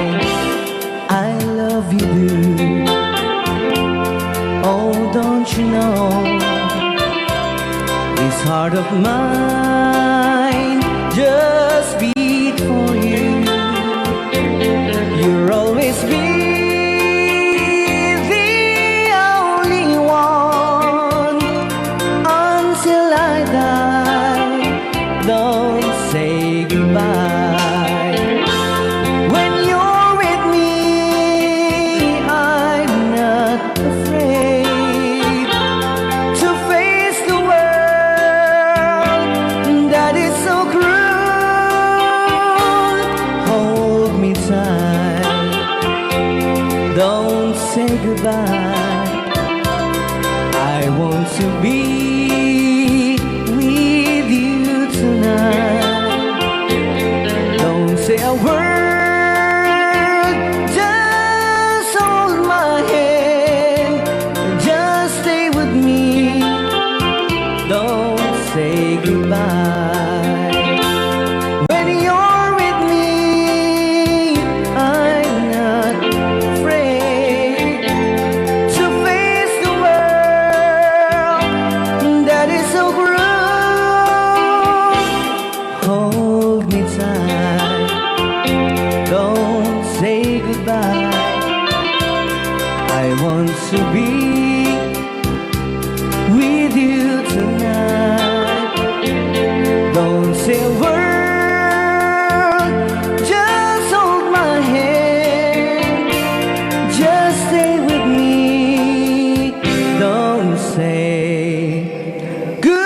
I love you, do. Oh, don't you know? This heart of mine just beat for you. You'll always be the only one until I die. Don't say goodbye. When you're with me, I'm not afraid to face the world that is so cruel. Hold me tight, don't say goodbye. I want to be with you tonight. Don't say a word, just hold my hand, just stay with me. Don't say goodbye. When you're with me, I'm not afraid to face the world that is so cruel. Hold me tight, don't say goodbye. I want to be with you tonight. Don't say a word, just hold my hand, just stay with me. Don't say goodbye.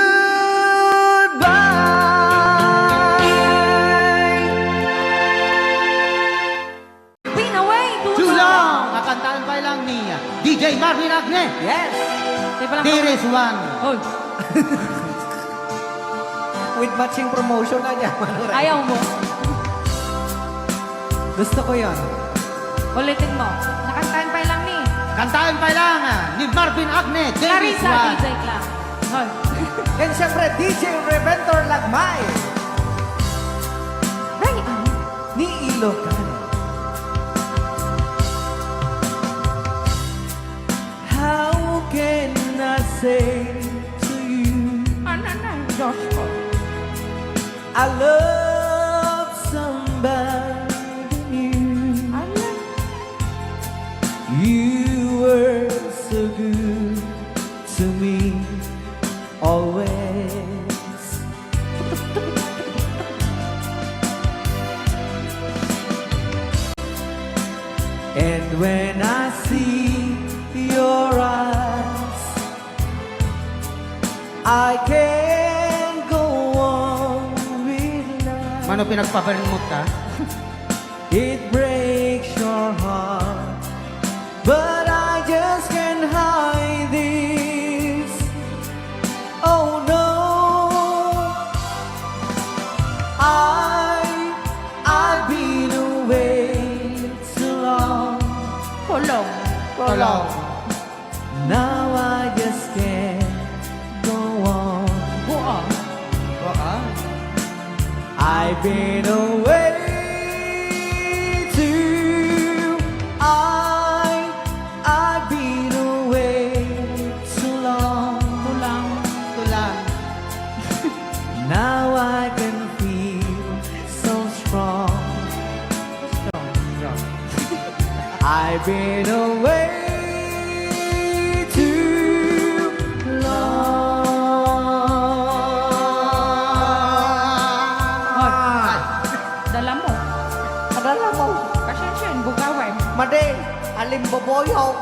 Win away, too long. Kakantahan pa lang ni D J Marvin Agne. Yes. Teka lang. There is one. Oh. With matching promotion na niya. Ayaw mo. Gusto ko yon. Ulitin mo. Nakantahan pa lang ni. Kantahan pa lang, ah, ni Marvin Agne, Clarissa, Davis Juan. D J Cla-, Hoy. And syempre, D J Reventor Lagmay. Brian. Ni Ilocano. How can I say to you, Ananay, Diyos ko. I love somebody new. Ala. You were so good to me always. And when I see your eyes, I can't go on with life. Mano, pinagpaparinmot ka? It breaks your heart, but I just can't hide this. Oh no, I, I've been away too long. Too long. Too long. Now I just can't go on. Go on. Go on. I've been away too, I, I've been away too long. Too long. Too long. Now I can feel so strong. Strong, strong. I've been away too long. Hoy, dala mo. Padala mo. Pasensya, bug-, Padi, alimboboyo.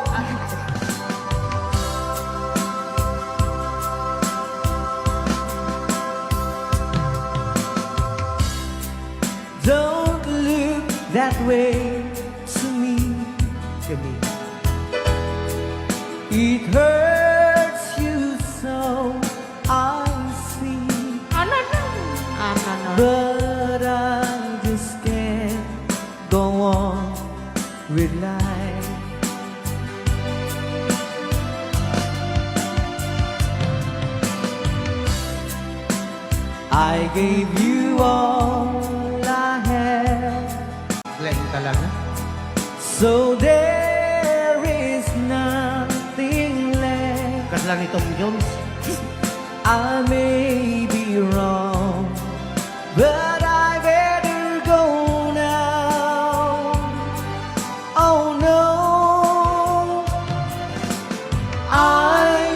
Don't look that way to me. To me. It hurts you so, I see. Anana. Anana. But I just can't go on with life. I gave you all I have. Lain talaga. So there is nothing left. Kasla ni Tom Jones. I may be wrong, but I better go now. Oh no, I,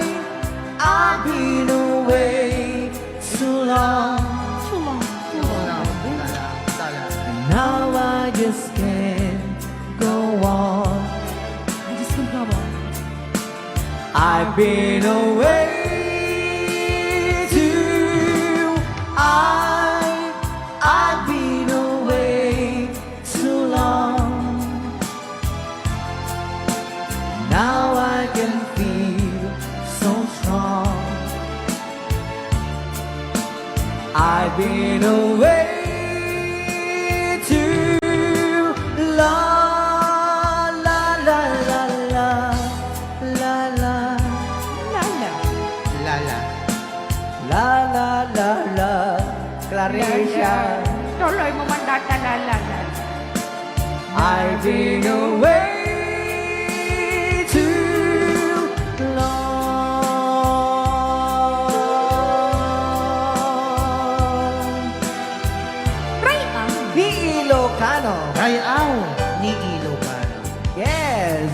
I've been away too long. Too long, too long. And now I just can't go on. I just can't go on. I've been away too, I, I've been away too long. Now I can feel so strong. I've been away too long. La, la, la, la, la, la. Lala. Lala. La, la, la, la. Claricia. Lala. Tuloy mo man data, lala, lala. I've been away too long. Ray-aw. Ni Ilocano. Ray-aw ni Ilocano. Yes.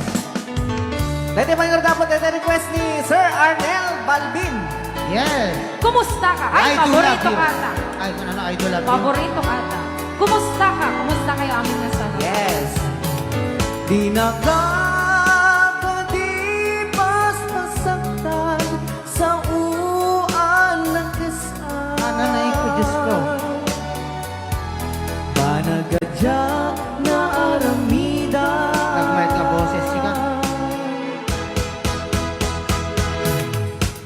Daytoy pay nga dapat, daytoy request ni Sir Arnel Balbin. Yes. Kumusta ka? Ay, I do love paborito you. Ka ata. Ay, ano, ano, I do love you. Paborito ka ata. Kumusta ka? Kumusta kayo, amin nga sana? Yes. Di nakakadipas masaktan sa uan na kasal. Ananay ko, Diyos ko. Banag a diak naaramidan. Nagmayat nga boses, sika.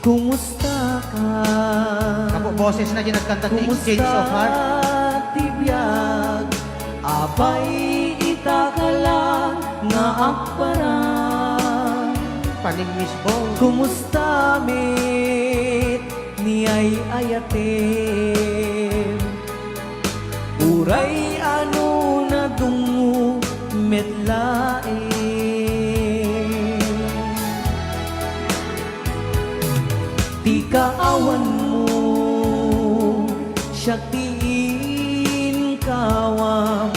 Kumusta ka? Kapo boses na di nagkanta ti Exchange of Heart. Kumusta ti biag? Apay ita ka lang nga agparang? Panigmisbong. Kumusta met ni ay-ayatem? Uray ano nadungmo met laeng. Ti kaawanmo, siak ti inkawam,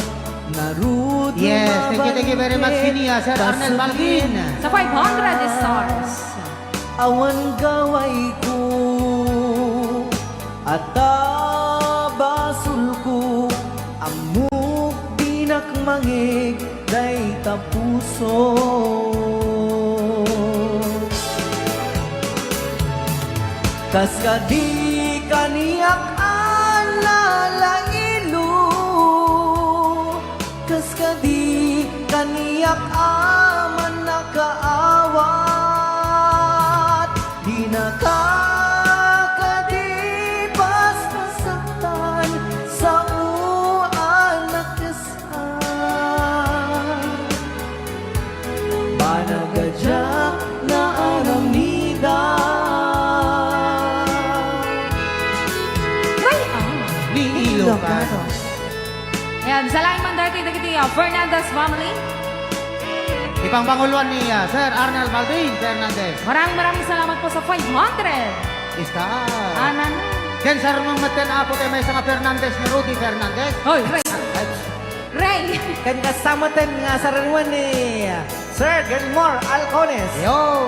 ngarud. Yes, thank you, thank you very much, Sinia, Sir Arnel Malvin. Sa five hundred stars. Awan gawayko, ata basolko, ammok dinak mangeg dayta puso. Kas kadi kaniak a nalailo, kas kadi kaniak a mannakaawat, di nakakadipas masaktan sa uan a kasal. Banag a diak naaramidan. Ray-aw. Ni Ilocano. Ayan, sa laing man daytoy dagiti, ah, Fernandez family. Ipangpanguloan ni, ah, Sir Arnel Balvin Fernandez. Maraming, maraming salamat po sa five hundred. Star. Anan. Ken sa rumeng metten, Apo, ti maysa nga Fernandez ni Rudy Fernandez. Hoy, Ray. Ay, Ray. Ken kasta metten nga saruruan ni Sir Gilmore Alcones. Yo.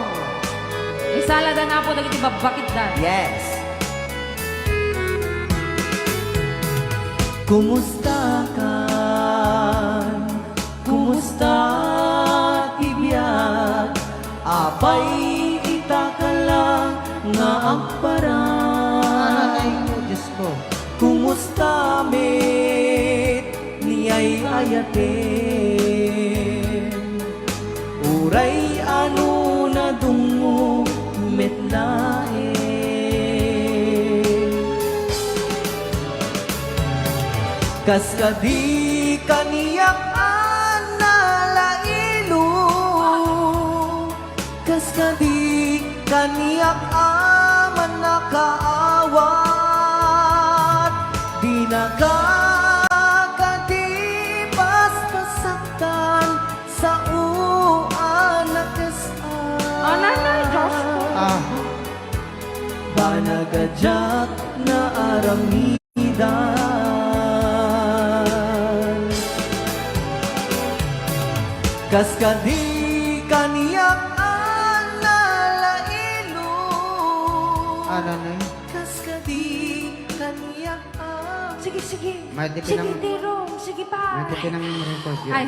Isaladan, Apo, dagiti babbakitdan. Yes. Kumusta ka? Kumusta Apay, ita ka la nga agparang. Ay, Diyos ko. Kumusta met ni ay-ayaten? Uray ano nadungmo met laeng. Kas kadi kaniak a nalailo, kas kadi kaniak a mannakaawat, dinaka kadi basta saktan, sao a nakes-an. Ananay, Diyos ko. Ah. Banag a diak naaramidan. Kas kadi kaniak a nalailo. Ano, Nay? Kas kadi kaniak a Sige, sige. May tipin Sige, ang Tirong. Sige pa. May tipin ang record yun. Ay.